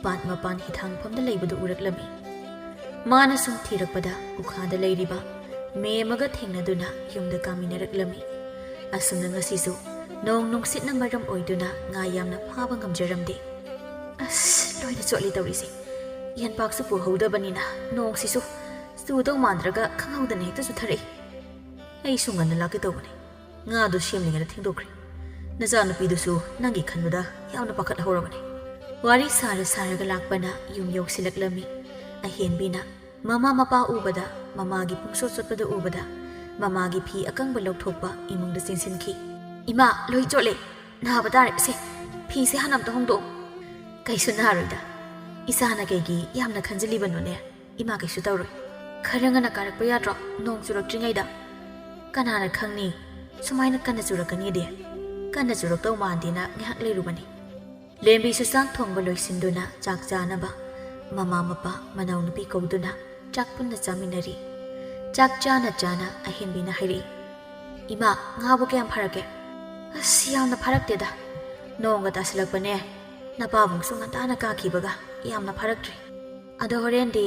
ꯄꯥꯠ ꯃꯄꯥꯟ ꯍꯤꯊꯥꯡꯐꯝꯗ ꯂꯩꯕꯗꯨ ꯎꯔꯛꯂꯝꯃꯤ꯫ ꯃꯥꯅ ꯁꯨꯝ ꯊꯤꯔꯛꯄꯗ ꯎꯈꯥꯗ ꯂꯩꯔꯤꯕ ꯃꯦꯝ ꯑꯃꯒ ꯊꯦꯡꯅꯗꯨꯅ ꯌꯨꯝꯗ ꯀꯥꯃꯤꯟꯅꯔꯛꯂꯝꯃꯤ꯫ ꯑꯁꯨꯝꯅ ꯉꯁꯤꯁꯨ ꯅꯣꯡ ꯅꯨꯡꯁꯤꯠꯅ ꯃꯔꯝ ꯑꯣꯏꯗꯨꯅ ꯉꯥ ꯌꯥꯝꯅ ꯐꯥꯕ ꯉꯝꯖꯔꯝꯗꯦ꯫ "ꯑꯁ, ꯂꯣꯏꯅ ꯆꯣꯠꯂꯤ ꯇꯧꯔꯤꯁꯦ꯫ ꯏꯍꯟ ꯄꯥꯛꯁꯨ ꯄꯨꯍꯧꯗꯕꯅꯤꯅ ꯅꯣꯡꯁꯤꯁꯨ ꯆꯨꯗꯧ ꯃꯥꯟꯗ꯭ꯔꯒ ꯈꯪꯍꯧꯗꯅ ꯍꯦꯛꯇ ꯆꯨꯊꯔꯛꯏ꯫ ꯑꯩꯁꯨ ꯉꯟꯅ ꯂꯥꯛꯀꯦ ꯇꯧꯕꯅꯦ꯫ ꯉꯥꯗꯣ ꯁꯦꯝꯂꯤꯉꯩꯗ ꯊꯦꯡꯗꯣꯛꯈ꯭ꯔꯦ꯫ ꯅꯆꯥꯅꯨꯄꯤꯗꯨꯁꯨ ꯅꯪꯒꯤ ꯈꯟꯕꯗ ꯌꯥꯝꯅ ꯄꯥꯈꯠꯍꯧꯔꯕꯅꯦ꯫" ꯋꯥꯔꯤ ꯁꯥꯔ ꯁꯥꯔꯒ ꯂꯥꯛꯄꯅ ꯌꯨꯝ ꯌꯧꯁꯤꯜꯂꯛꯂꯝꯃꯤ꯫ ꯑꯍꯦꯟꯕꯤꯅ ꯃꯃꯥ ꯃꯄꯥ ꯎꯕꯗ, ꯃꯃꯥꯒꯤ ꯄꯨꯡꯁꯣꯠ ꯆꯣꯠꯄꯗ ꯎꯕꯗ, ꯃꯃꯥꯒꯤ ꯐꯤ ꯑꯀꯪꯕ ꯂꯧꯊꯣꯛꯄ ꯏꯃꯨꯡꯗ ꯆꯦꯟꯁꯤꯟꯈꯤ꯫ "ꯏꯃꯥ, ꯂꯣꯏ ꯆꯣꯠꯂꯦ꯫ ꯅꯥꯕ ꯇꯥꯔꯦ꯫ ꯁꯦ, ꯐꯤꯁꯦ ꯍꯥꯟꯅ ꯑꯝꯇ ꯍꯣꯡꯗꯣꯛꯑꯣ꯫" "ꯀꯩꯁꯨ ꯅꯥꯔꯣꯏꯗ꯫ ꯏꯆꯥꯅ ꯀꯩꯒꯤ ꯌꯥꯝꯅ ꯈꯟꯖꯤꯜꯂꯤꯕꯅꯣꯅꯦ? ꯏꯃꯥ ꯀꯩꯁꯨ ꯇꯧꯔꯣꯏ꯫ ꯈꯔ ꯉꯟꯅ ꯀꯥꯔꯛꯄ ꯌꯥꯗ꯭ꯔꯣ, ꯅꯣꯡ ꯆꯨꯔꯛꯇ꯭ꯔꯤꯉꯩꯗ?" "ꯀꯅꯥꯅ ꯈꯪꯅꯤ, ꯁꯨꯃꯥꯏꯅ ꯀꯟꯅ ꯆꯨꯔꯛꯀꯅꯤꯗꯤ꯫ ꯀꯟꯅ ꯆꯨꯔꯛꯇꯧ ꯃꯥꯟꯗꯦꯅ ꯉꯥꯏꯍꯥꯛ ꯂꯩꯔꯨꯕꯅꯤ꯫" ꯂꯦꯝꯕꯤꯁꯨ ꯆꯥꯛ ꯊꯣꯡꯕ ꯂꯣꯏꯁꯤꯟꯗꯨꯅ ꯆꯥꯛ ꯆꯥꯅꯕ ꯃꯃꯥ ꯃꯄꯥ ꯃꯅꯥꯎꯅꯨꯄꯤ ꯀꯧꯗꯨꯅ ꯆꯥꯛ ꯄꯨꯟꯅ ꯆꯥꯃꯤꯟꯅꯔꯤ꯫ ꯆꯥꯛ ꯆꯥꯅ ꯆꯥꯅ ꯑꯍꯦꯟꯕꯤꯅ ꯍꯥꯏꯔꯛꯏ, "ꯏꯃꯥ, ꯉꯥꯕꯨ ꯀꯌꯥꯝ ꯐꯥꯔꯛꯀꯦ?" "ꯑꯁ, ꯌꯥꯝꯅ ꯐꯥꯔꯛꯇꯦꯗ꯫ ꯅꯣꯡꯒ ꯇꯥꯁꯤꯜꯂꯛꯄꯅꯦ, ꯅꯄꯥꯕꯨꯡꯁꯨ ꯉꯟꯇꯥꯅ ꯀꯥꯈꯤꯕꯒ ꯌꯥꯝꯅ ꯐꯥꯔꯛꯇ꯭ꯔꯦ꯫ ꯑꯗꯣ ꯍꯣꯔꯦꯟꯗꯤ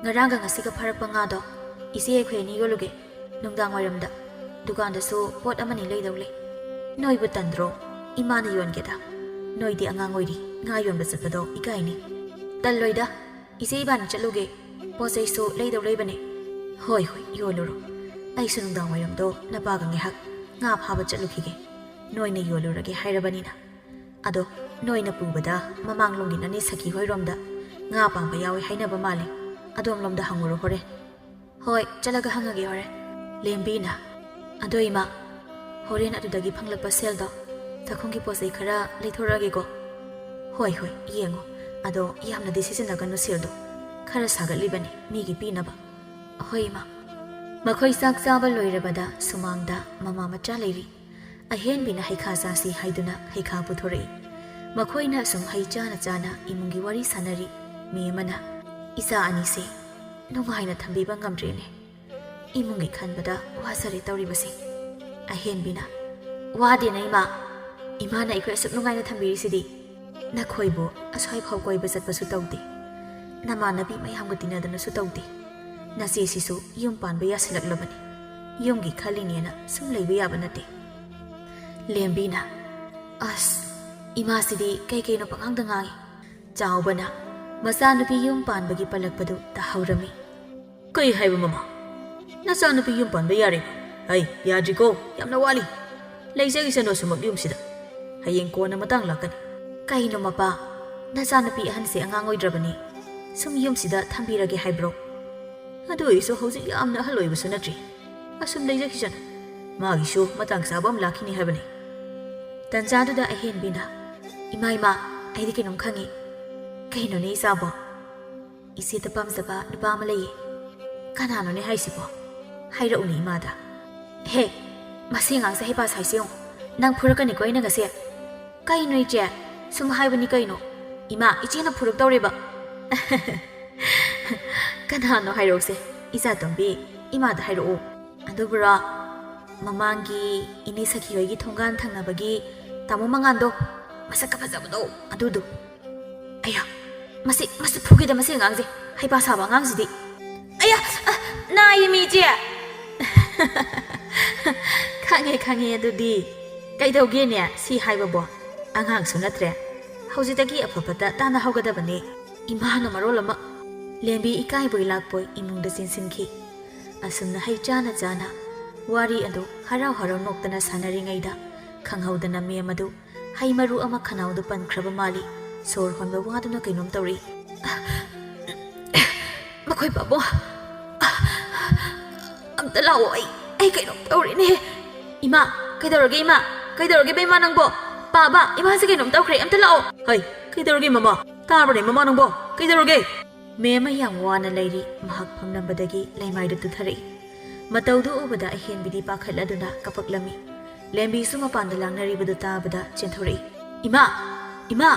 ꯉꯔꯥꯡꯒ ꯉꯁꯤꯒ ꯐꯥꯔꯛꯄ ꯉꯥꯗꯣ ꯏꯆꯦ ꯑꯩꯈꯣꯏ ꯑꯅꯤ ꯌꯣꯜꯂꯨꯒꯦ꯫ ꯅꯨꯡꯗꯥꯡ ꯋꯥꯏꯔꯝꯗ ꯗꯨꯀꯥꯟꯗꯁꯨ ꯄꯣꯠ ꯑꯃꯅꯤ ꯂꯩꯗꯧ ꯂꯩ꯫" "ꯅꯣꯏꯕꯨ ꯇꯟꯗ꯭ꯔꯣ? ꯏꯃꯥꯅ ꯌꯣꯟꯒꯦꯗ꯫ ꯅꯣꯏꯗꯤ ꯑꯉꯥꯡ ꯑꯣꯏꯔꯤ, ꯉꯥ ꯌꯣꯟꯕ ꯆꯠꯄꯗꯣ ꯏꯀꯥꯏꯅꯤ꯫" "ꯇꯜꯂꯣꯏꯗ, ꯏꯆꯦ ꯏꯕꯥꯅꯤ ꯆꯠꯂꯨꯒꯦ꯫ ꯄꯣꯠ ꯆꯩꯁꯨ ꯂꯩꯗꯧ ꯂꯩꯕꯅꯦ꯫" "ꯍꯣꯏ, ꯍꯣꯏ, ꯌꯣꯜꯂꯨꯔꯣ꯫ ꯑꯩꯁꯨ ꯅꯨꯡꯗꯥꯡ ꯋꯥꯏꯔꯝꯗꯣ ꯅꯄꯥꯒ ꯉꯥꯏꯍꯥꯛ ꯉꯥ ꯐꯥꯕ ꯆꯠꯂꯨꯈꯤꯒꯦ꯫ ꯅꯣꯏꯅ ꯌꯣꯜꯂꯨꯔꯒꯦ ꯍꯥꯏꯔꯕꯅꯤꯅ꯫ ꯑꯗꯣ ꯅꯣꯏꯅ ꯄꯨꯕꯗ ꯃꯃꯥꯡꯂꯣꯝꯒꯤ ꯅꯅꯦ ꯁꯈꯤ ꯍꯣꯏꯔꯣꯝꯗ ꯉꯥ ꯄꯥꯝꯕ ꯌꯥꯎꯋꯦ ꯍꯥꯏꯅꯕ ꯃꯥꯜꯂꯦ꯫ ꯑꯗꯣꯝꯂꯣꯝꯗ ꯍꯪꯉꯨꯔꯣ ꯍꯣꯔꯦꯟ꯫ "ꯍꯣꯏ, ꯆꯠꯂꯒ ꯍꯪꯉꯒꯦ ꯍꯣꯔꯦꯟ꯫" ꯂꯦꯝꯕꯤꯅ, "ꯑꯗꯣ ꯏꯃꯥ, ꯍꯣꯔꯦꯟ ꯑꯗꯨꯗꯒꯤ ꯐꯪꯂꯛꯄ ꯁꯦꯜꯗꯣ ꯆꯥꯛꯈꯨꯝꯒꯤ ꯄꯣꯠ ꯆꯩ ꯈꯔ ꯂꯩꯊꯣꯔꯛꯑꯒꯦꯀꯣ?" "ꯍꯣꯏ, ꯍꯣꯏ, ꯌꯦꯡꯉꯣ꯫ ꯑꯗꯣ ꯌꯥꯝꯅꯗꯤ ꯁꯤꯖꯤꯟꯅꯒꯅꯨ ꯁꯦꯜꯗꯣ꯫ ꯈꯔ ꯁꯥꯒꯠꯂꯤꯕꯅꯤ ꯃꯤꯒꯤ ꯄꯤꯅꯕ꯫" "ꯍꯣꯏ ꯏꯃꯥ꯫" ꯃꯈꯣꯏ ꯆꯥꯛ ꯆꯥꯕ ꯂꯣꯏꯔꯕꯗ ꯁꯨꯃꯥꯡꯗ ꯃꯃꯥ ꯃꯆꯥ ꯂꯩꯔꯤ꯫ ꯑꯍꯦꯟꯕꯤꯅ ꯍꯩꯈꯥ ꯆꯥꯁꯤ ꯍꯥꯏꯗꯨꯅ ꯍꯩꯈꯥ ꯄꯨꯊꯣꯔꯛꯏ꯫ ꯃꯈꯣꯏꯅ ꯑꯁꯨꯝ ꯍꯩ ꯆꯥꯅ ꯆꯥꯅ ꯏꯃꯨꯡꯒꯤ ꯋꯥꯔꯤ ꯁꯥꯟꯅꯔꯤ꯫ ꯃꯤ ꯑꯃꯅ, "ꯏꯆꯥ ꯑꯅꯤꯁꯦ ꯅꯨꯡꯉꯥꯏꯅ ꯊꯝꯕꯤꯕ ꯉꯝꯗ꯭ꯔꯦꯅꯦ꯫ ꯏꯃꯨꯡꯒꯤ ꯈꯟꯕꯗ ꯋꯥꯖꯔꯦ ꯇꯧꯔꯤꯕꯁꯦ꯫" ꯑꯍꯦꯟꯕꯤꯅ, "ꯋꯥꯗꯦꯅ ꯏꯃꯥ꯫ ꯏꯃꯥꯅ ꯑꯩꯈꯣꯏ ꯑꯁꯨꯛ ꯅꯨꯡꯉꯥꯏꯅ ꯊꯝꯕꯤꯔꯤꯁꯤꯗꯤ꯫ ꯅꯈꯣꯏꯕꯨ ꯑꯁ꯭ꯋꯥꯏꯐꯥꯎ ꯀꯣꯏꯕ ꯆꯠꯄꯁꯨ ꯇꯧꯗꯦ꯫ ꯅꯃꯥꯟꯅꯕꯤ ꯃꯌꯥꯝꯒ ꯇꯤꯟꯅꯗꯅꯁꯨ ꯇꯧꯗꯦ꯫ ꯅꯆꯦꯁꯤꯁꯨ ꯌꯨꯝ ꯄꯥꯟꯕ ꯌꯥꯁꯤꯜꯂꯛꯂꯕꯅꯤ꯫ ꯌꯨꯝꯒꯤ ꯈꯜꯂꯤꯅꯦꯅ ꯁꯨꯝ ꯂꯩꯕ ꯌꯥꯕ ꯅꯠꯇꯦ꯫" ꯂꯦꯝꯕꯤꯅ, "ꯑꯁ, ꯏꯃꯥꯁꯤꯗꯤ ꯀꯩ ꯀꯩꯅꯣ ꯄꯉꯥꯡꯗ ꯉꯥꯡꯉꯤ꯫" ꯆꯥꯎꯕꯅ ꯃꯆꯥꯅꯨꯄꯤ ꯌꯨꯝ ꯄꯥꯟꯕꯒꯤ ꯄꯜꯂꯛꯄꯗꯨ ꯇꯥꯍꯧꯔꯝꯃꯤ꯫ "ꯀꯩ ꯍꯥꯏꯕ ꯃꯃꯥ? ꯅꯆꯥꯅꯨꯄꯤ ꯌꯨꯝ ꯄꯥꯟꯕ ꯌꯥꯔꯦ? ꯑꯩ ꯌꯥꯗ꯭ꯔꯤꯀꯣ, ꯌꯥꯝꯅ ꯋꯥꯠꯂꯤ꯫ ꯂꯩꯖꯈꯤꯁꯅꯨ ꯑꯁꯨꯃꯛ ꯌꯨꯝꯁꯤꯗ꯫ ꯍꯌꯦꯡ ꯀꯣꯟꯅ ꯃꯇꯥꯡ ꯂꯥꯛꯀꯅꯤ꯫" "ꯀꯩꯅꯣ ꯃꯄꯥ, ꯅꯆꯥꯅꯨꯄꯤ ꯑꯍꯟꯁꯦ ꯑꯉꯥꯡ ꯑꯣꯏꯗ꯭ꯔꯕꯅꯤ꯫ ꯁꯨꯝ ꯌꯨꯝꯁꯤꯗ ꯊꯝꯕꯤꯔꯒꯦ ꯍꯥꯏꯕ꯭ꯔꯣ? ꯑꯗꯨ ꯑꯣꯏꯔꯁꯨ ꯍꯧꯖꯤꯛ ꯌꯥꯝꯅ ꯑꯍꯜ ꯑꯣꯏꯕꯁꯨ ꯅꯠꯇ꯭ꯔꯤ꯫ ꯑꯁꯨꯝ ꯂꯩꯖꯈꯤꯁꯅꯨ꯫ ꯃꯥꯒꯤꯁꯨ ꯃꯇꯥꯡ ꯆꯥꯕ ꯑꯃ ꯂꯥꯛꯈꯤꯅꯤ ꯍꯥꯏꯕꯅꯤ꯫" ꯇꯟꯖꯥꯗꯨꯗ ꯑꯍꯦꯟꯕꯤꯅ, "ꯏꯃꯥ, ꯏꯃꯥ, ꯑꯩꯗꯤ ꯀꯩꯅꯣꯝ ꯈꯪꯉꯤ꯫" "ꯀꯩꯅꯣꯅꯦ ꯏꯆꯥꯕꯣ?" "ꯏꯆꯦꯗ ꯄꯥꯝꯖꯕ ꯅꯨꯄꯥ ꯑꯃ ꯂꯩꯌꯦ꯫" "ꯀꯅꯥꯅꯣꯅꯦ ꯍꯥꯏꯁꯤꯕꯣ? ꯍꯥꯏꯔꯛꯎꯅꯦ ꯏꯃꯥꯗ꯫" "ꯍꯦ, ꯃꯁꯤ ꯑꯉꯥꯡꯁꯦ ꯍꯩꯄꯥ ꯁꯥꯏꯁꯦ ꯌꯦꯡꯉꯨ꯫ ꯅꯪ ꯐꯨꯔꯛꯀꯅꯤꯀꯣ ꯑꯩꯅ ꯉꯁꯤ꯫ ꯀꯩꯅꯣ ꯏꯆꯦ? ꯁꯨꯝ ꯍꯥꯏꯕꯅꯤ ꯀꯩꯅꯣ꯫ ꯏꯃꯥ, ꯏꯆꯦꯅ ꯐꯨꯔꯛꯇꯧꯔꯦꯕ꯫" "ꯀꯅꯥꯅꯣ ꯍꯥꯏꯔꯛꯎꯁꯦ, ꯏꯆꯥꯇꯣꯝꯕꯤ, ꯏꯃꯥꯗ ꯍꯥꯏꯔꯛꯑꯣ꯫" "ꯑꯗꯨꯕꯨꯔꯣ, ꯃꯃꯥꯡꯒꯤ ꯏꯅꯦ ꯁꯈꯤ ꯍꯣꯏꯒꯤ ꯊꯣꯡꯒꯥꯟ ꯊꯪꯅꯕꯒꯤ ꯇꯥꯃꯣ ꯃꯉꯥꯟꯗꯣ, ꯃꯁꯛꯀ ꯐꯖꯕꯗꯣ, ꯑꯗꯨꯗꯣ꯫" "ꯑꯌꯥ, ꯃꯁꯤ, ꯃꯁꯤ ꯐꯨꯒꯦꯗ, ꯃꯁꯤ ꯑꯉꯥꯡꯁꯦ, ꯍꯩꯄꯥ ꯁꯥꯕ ꯑꯉꯥꯡꯁꯤꯗꯤ꯫" "ꯑꯌꯥ, ꯑ, ꯅꯥꯏꯌꯦꯃꯤ ꯏꯆꯦ꯫" "ꯈꯪꯉꯦ, ꯈꯪꯉꯦ, ꯑꯗꯨꯗꯤ ꯀꯩꯗꯧꯒꯦꯅꯦ ꯁꯤ ꯍꯥꯏꯕꯕꯣ? ꯑꯉꯥꯡꯁꯨ ꯅꯠꯇ꯭ꯔꯦ꯫ ꯍꯧꯖꯤꯛꯇꯒꯤ ꯑꯐ ꯐꯠꯇ ꯇꯥꯟꯅꯍꯧꯒꯗꯕꯅꯦ꯫" ꯏꯃꯥꯅ ꯃꯔꯣꯜ ꯑꯃ ꯂꯦꯝꯕꯤ ꯏꯀꯥꯏꯕꯣꯏ ꯂꯥꯛꯄꯣꯏ ꯏꯃꯨꯡꯗ ꯆꯦꯟꯁꯤꯟꯈꯤ꯫ ꯑꯁꯨꯝꯅ ꯍꯩ ꯆꯥꯅ ꯆꯥꯅ ꯋꯥꯔꯤ ꯑꯗꯨ ꯍꯔꯥꯎ ꯍꯔꯥꯎ ꯅꯣꯛꯇꯅ ꯁꯥꯟꯅꯔꯤꯉꯩꯗ, ꯈꯪꯍꯧꯗꯅ ꯃꯦꯝ ꯑꯗꯨ ꯍꯩ ꯃꯔꯨ ꯑꯃ ꯈꯅꯥꯎꯗ ꯄꯟꯈ꯭ꯔꯕ ꯃꯥꯜꯂꯤ꯫ ꯁꯣꯔ ꯍꯣꯟꯕ ꯋꯥꯗꯨꯅ ꯀꯩꯅꯣꯝ ꯇꯧꯔꯤ꯫ ꯍꯣꯏ ꯄꯥꯕꯨꯡ, ꯑꯝꯇ ꯂꯥꯛꯑꯣ, ꯑꯩ ꯑꯩ ꯀꯩꯅꯣꯝ ꯇꯧꯔꯦꯅꯦ꯫ ꯏꯃꯥ, ꯀꯩꯗꯧꯔꯒꯦ ꯏꯃꯥ? ꯀꯩꯗꯧꯔꯒꯦꯕ ꯏꯃꯥ ꯅꯪꯕꯣ? ꯄꯥꯕ, ꯏꯃꯥꯁꯦ ꯀꯩꯅꯣꯝ ꯇꯧꯈ꯭ꯔꯦ, ꯑꯝꯇ ꯂꯥꯛꯑꯣ꯫ ꯍꯩ, ꯀꯩꯗꯧꯔꯒꯦ ꯃꯃꯥ? ꯇꯥꯕ꯭ꯔꯅꯦ ꯃꯃꯥ ꯅꯪꯕꯣ? ꯀꯩꯗꯧꯔꯒꯦ? ꯃꯦꯝꯃ ꯌꯥꯝ ꯋꯥꯅ ꯂꯩꯔꯤ꯫ ꯃꯍꯥꯛ ꯐꯝꯂꯝꯕꯗꯒꯤ ꯂꯩꯃꯥꯏꯗ ꯇꯨꯊꯔꯛꯏ꯫ ꯃꯇꯧꯗꯨ ꯎꯕꯗ ꯑꯍꯦꯟꯕꯤꯗꯤ ꯄꯥꯈꯠꯂꯗꯨꯅ ꯀꯄꯛꯂꯝꯃꯤ꯫ ꯂꯦꯝꯕꯤꯁꯨ ꯃꯄꯥꯟꯗ ꯂꯥꯡꯅꯔꯤꯕꯗꯨ ꯇꯥꯕꯗ ꯆꯦꯟꯊꯣꯔꯛꯏ꯫ "ꯏꯃꯥ! ꯏꯃꯥ!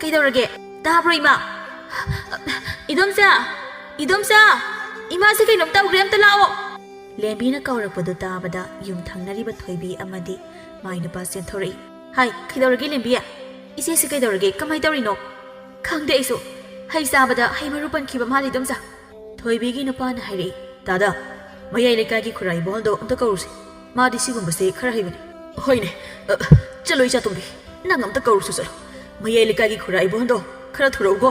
ꯀꯩꯗꯧꯔꯒꯦ? ꯇꯥꯕ꯭ꯔꯣ ꯏꯃꯥ? ꯏꯗꯣꯝꯆꯥ! ꯏꯗꯣꯝꯆꯥ! ꯏꯃꯥꯁꯦ ꯀꯩꯅꯣꯝ ꯇꯧꯈ꯭ꯔꯦ, ꯑꯝꯇ ꯂꯥꯛꯑꯣ!" ꯂꯦꯝꯕꯤꯅ ꯀꯧꯔꯛꯄꯗꯨ ꯇꯥꯕꯗ ꯌꯨꯝ ꯊꯪꯅꯔꯤꯕ ꯊꯣꯏꯕꯤ ꯑꯃꯗꯤ ꯃꯥꯏ ꯅꯨꯄꯥ ꯆꯦꯟꯊꯣꯔꯛꯏ꯫ "ꯍꯥꯏ, ꯀꯩꯗꯧꯔꯒꯦ ꯂꯦꯝꯕꯤ? ꯏꯆꯦꯁꯤ ꯀꯩꯗꯧꯔꯒꯦ? ꯀꯃꯥꯏ ꯇꯧꯔꯤꯅꯣ?" "ꯈꯪꯗꯦ ꯑꯩꯁꯨ꯫ ꯍꯩ ꯆꯥꯕꯗ ꯍꯩ ꯃꯔꯨ ꯄꯟꯈꯤꯕ ꯃꯥꯜꯂꯤ ꯏꯗꯣꯝꯆꯥ꯫" ꯊꯣꯏꯕꯤꯒꯤ ꯅꯨꯄꯥꯅ ꯍꯥꯏꯔꯛꯏ꯫ "ꯇꯥꯗ, ꯃꯌꯥꯏ ꯂꯩꯀꯥꯏꯒꯤ ꯈꯨꯔꯥ ꯏꯕꯣꯍꯜꯗꯣ ꯑꯝꯇ ꯀꯧꯔꯨꯁꯤ꯫ ꯃꯥꯗꯤ ꯁꯤꯒꯨꯝꯕꯁꯦ ꯈꯔ ꯍꯩꯕꯅꯤ꯫" "ꯍꯣꯏꯅꯦ, ꯑ, ꯆꯠꯂꯣ ꯏꯆꯥꯇꯣꯝꯕꯤ, ꯅꯪ ꯑꯝꯇ ꯀꯧꯔꯨꯁꯨ ꯆꯠꯂꯣ꯫ ꯃꯌꯥꯏ ꯂꯩꯀꯥꯏꯒꯤ ꯈꯨꯔꯥ ꯏꯕꯣꯍꯜꯗꯣ ꯈꯔ ꯊꯨꯔꯛꯎꯀꯣ꯫"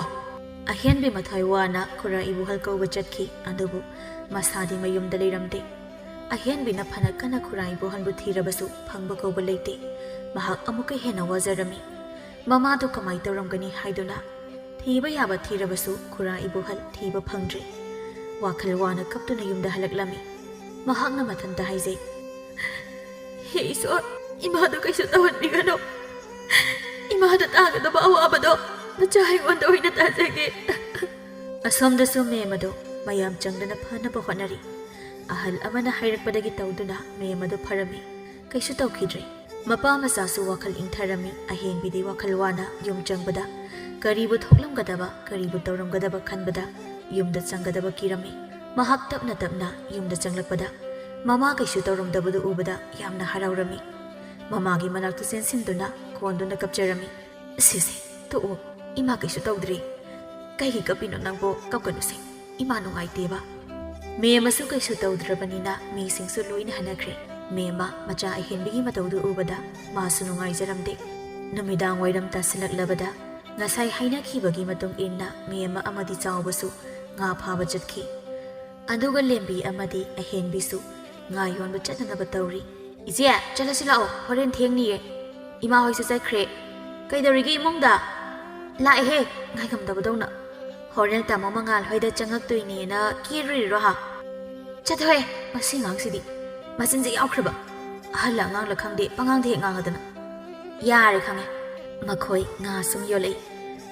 ꯑꯍꯦꯟꯕꯤ ꯃꯊ꯭ꯋꯥꯏ ꯋꯥꯅ ꯈꯨꯔꯥ ꯏꯕꯣꯍꯜ ꯀꯧꯕ ꯆꯠꯈꯤ, ꯑꯗꯨꯕꯨ ꯃꯁꯥꯗꯤ ꯃꯌꯨꯝꯗ ꯂꯩꯔꯝꯗꯦ꯫ ꯑꯍꯦꯟꯕꯤꯅ ꯐꯅ ꯀꯟꯅ ꯈꯨꯔꯥ ꯏꯕꯣꯍꯜꯕꯨ ꯊꯤꯔꯕꯁꯨ ꯐꯪꯕ ꯀꯧꯕ ꯂꯩꯇꯦ꯫ ꯃꯍꯥꯛ ꯑꯃꯨꯛꯀ ꯍꯦꯟꯅ ꯋꯥꯖꯔꯝꯃꯤ꯫ ꯃꯃꯥꯗꯨ ꯀꯃꯥꯏ ꯇꯧꯔꯝꯒꯅꯤ ꯍꯥꯏꯗꯨꯅ ꯊꯤꯕ ꯌꯥꯕ ꯊꯤꯔꯕꯁꯨ ꯈꯨꯔꯥ ꯏꯕꯣꯍꯜ ꯊꯤꯕ ꯐꯪꯗ꯭ꯔꯦ꯫ ꯋꯥꯈꯜ ꯋꯥꯅ ꯀꯞꯇꯨꯅ ꯌꯨꯝꯗ ꯍꯜꯂꯛꯂꯝꯃꯤ꯫ ꯃꯍꯥꯛꯅ ꯃꯊꯟꯇ ꯍꯥꯏꯖꯩ, "ꯍꯦ ꯏꯁꯣꯔ, ꯏꯃꯥꯗꯣ ꯀꯩꯁꯨ ꯇꯧꯍꯟꯕꯤꯒꯅꯨ꯫ ꯏꯃꯥꯗ ꯇꯥꯒꯗꯕ ꯑꯋꯥꯕꯗꯣ ꯃꯆꯥ ꯑꯩꯉꯣꯟꯗ ꯑꯣꯏꯅ ꯇꯥꯖꯒꯦ꯫" ꯑꯁꯣꯝꯗꯁꯨ ꯃꯦꯝ ꯑꯗꯨ ꯃꯌꯥꯝ ꯆꯪꯗꯅ ꯐꯅꯕ ꯍꯣꯠꯅꯔꯤ꯫ ꯑꯍꯜ ꯑꯃꯅ ꯍꯥꯏꯔꯛꯄꯗꯒꯤ ꯇꯧꯗꯨꯅ ꯃꯦꯝ ꯑꯗꯨ ꯐꯔꯝꯃꯤ꯫ ꯀꯩꯁꯨ ꯇꯧꯈꯤꯗ꯭ꯔꯦ꯫ ꯃꯄꯥ ꯃꯆꯥꯁꯨ ꯋꯥꯈꯜ ꯏꯪꯊꯔꯝꯃꯤ꯫ ꯑꯍꯦꯟꯕꯤꯗꯤ ꯋꯥꯈꯜ ꯋꯥꯅ ꯌꯨꯝ ꯆꯪꯕꯗ ꯀꯔꯤꯕꯨ ꯊꯣꯛꯂꯝꯒꯗꯕ, ꯀꯔꯤꯕꯨ ꯇꯧꯔꯝꯒꯗꯕ ꯈꯟꯕꯗ ꯌꯨꯝꯗ ꯆꯪꯒꯗꯕ ꯀꯤꯔꯝꯃꯤ꯫ ꯃꯍꯥꯛ ꯇꯞꯅ ꯇꯞꯅ ꯌꯨꯝꯗ ꯆꯪꯂꯛꯄꯗ ꯃꯃꯥ ꯀꯩꯁꯨ ꯇꯧꯔꯝꯗꯕꯗꯨ ꯎꯕꯗ ꯌꯥꯝꯅ ꯍꯔꯥꯎꯔꯝꯃꯤ꯫ ꯃꯃꯥꯒꯤ ꯃꯅꯥꯛꯇ ꯆꯦꯟꯁꯤꯟꯗꯨꯅ ꯀꯣꯟꯗꯨꯅ ꯀꯞꯆꯔꯝꯃꯤ꯫ "ꯁꯦ ꯁꯦ, ꯇꯣꯛꯑꯣ, ꯏꯃꯥ ꯀꯩꯁꯨ ꯇꯧꯗ꯭ꯔꯦ꯫ ꯀꯩꯒꯤ ꯀꯞꯄꯤꯅꯣ ꯅꯪꯕꯣ? ꯀꯞꯀꯅꯨꯁꯦ, ꯏꯃꯥ ꯅꯨꯡꯉꯥꯏꯇꯦꯕ꯫" ꯃꯦꯝꯃꯁꯨ ꯀꯩꯁꯨ ꯇꯧꯗ꯭ꯔꯕꯅꯤꯅ ꯃꯤꯁꯤꯡꯁꯨ ꯂꯣꯏꯅ ꯍꯟꯅꯈ꯭ꯔꯦ꯫ ꯃꯦꯝꯃ ꯃꯆꯥ ꯑꯍꯦꯟꯕꯤꯒꯤ ꯃꯇꯧꯗꯨ ꯎꯕꯗ ꯃꯥꯁꯨ ꯅꯨꯡꯉꯥꯏꯖꯔꯝꯗꯦ꯫ ꯅꯨꯃꯤꯗꯥꯡ ꯋꯥꯏꯔꯝ ꯇꯥꯁꯤꯜꯂꯛꯂꯕꯗ ꯉꯁꯥꯏ ꯍꯥꯏꯅꯈꯤꯕꯒꯤ ꯃꯇꯨꯡ ꯏꯟꯅ ꯃꯦꯝꯃ ꯑꯃꯗꯤ ꯆꯥꯎꯕꯁꯨ ꯉꯥ ꯐꯥꯕ ꯆꯠꯈꯤ꯫ ꯑꯗꯨꯒ ꯂꯦꯝꯕꯤ ꯑꯃꯗꯤ ꯑꯍꯦꯟꯕꯤꯁꯨ ꯉꯥ ꯌꯣꯟꯕ ꯆꯠꯅꯅꯕ ꯇꯧꯔꯤ꯫ "ꯏꯆꯦ, ꯆꯠꯂꯁꯤ ꯂꯥꯛꯑꯣ, ꯍꯣꯔꯦꯟ ꯊꯦꯡꯅꯤꯌꯦ꯫ ꯏꯃꯥ ꯍꯣꯏꯁꯨ ꯆꯠꯈ꯭ꯔꯦ꯫ ꯀꯩꯗꯧꯔꯤꯒꯦ ꯏꯃꯨꯡꯗ?" "ꯂꯥꯛꯑꯦꯍꯦ, ꯉꯥꯏꯉꯝꯗꯕꯗꯧꯅ꯫" ꯑꯣꯔꯦꯜ ꯇꯥꯃꯣ ꯃꯉꯥꯜ ꯍꯣꯏꯗ ꯆꯪꯉꯛꯇꯣꯏꯅꯦꯅ ꯀꯦꯔꯨꯔꯤꯔꯣ ꯍꯥ? ꯆꯠꯊꯣꯍꯦ, ꯃꯁꯤ ꯑꯉꯥꯡꯁꯤꯗꯤ꯫ ꯃꯆꯤꯟꯁꯦ ꯌꯥꯎꯈ꯭ꯔꯕ꯫ ꯑꯍꯜꯂ ꯑꯉꯥꯡꯂ ꯈꯪꯗꯦ, ꯄꯉꯥꯡꯗ ꯍꯦꯛ ꯉꯥꯡꯉꯗꯅ꯫ ꯌꯥꯔꯦ, ꯈꯪꯉꯦ꯫ ꯃꯈꯣꯏ ꯉꯥ ꯁꯨꯝ ꯌꯣꯜꯂꯛꯏ꯫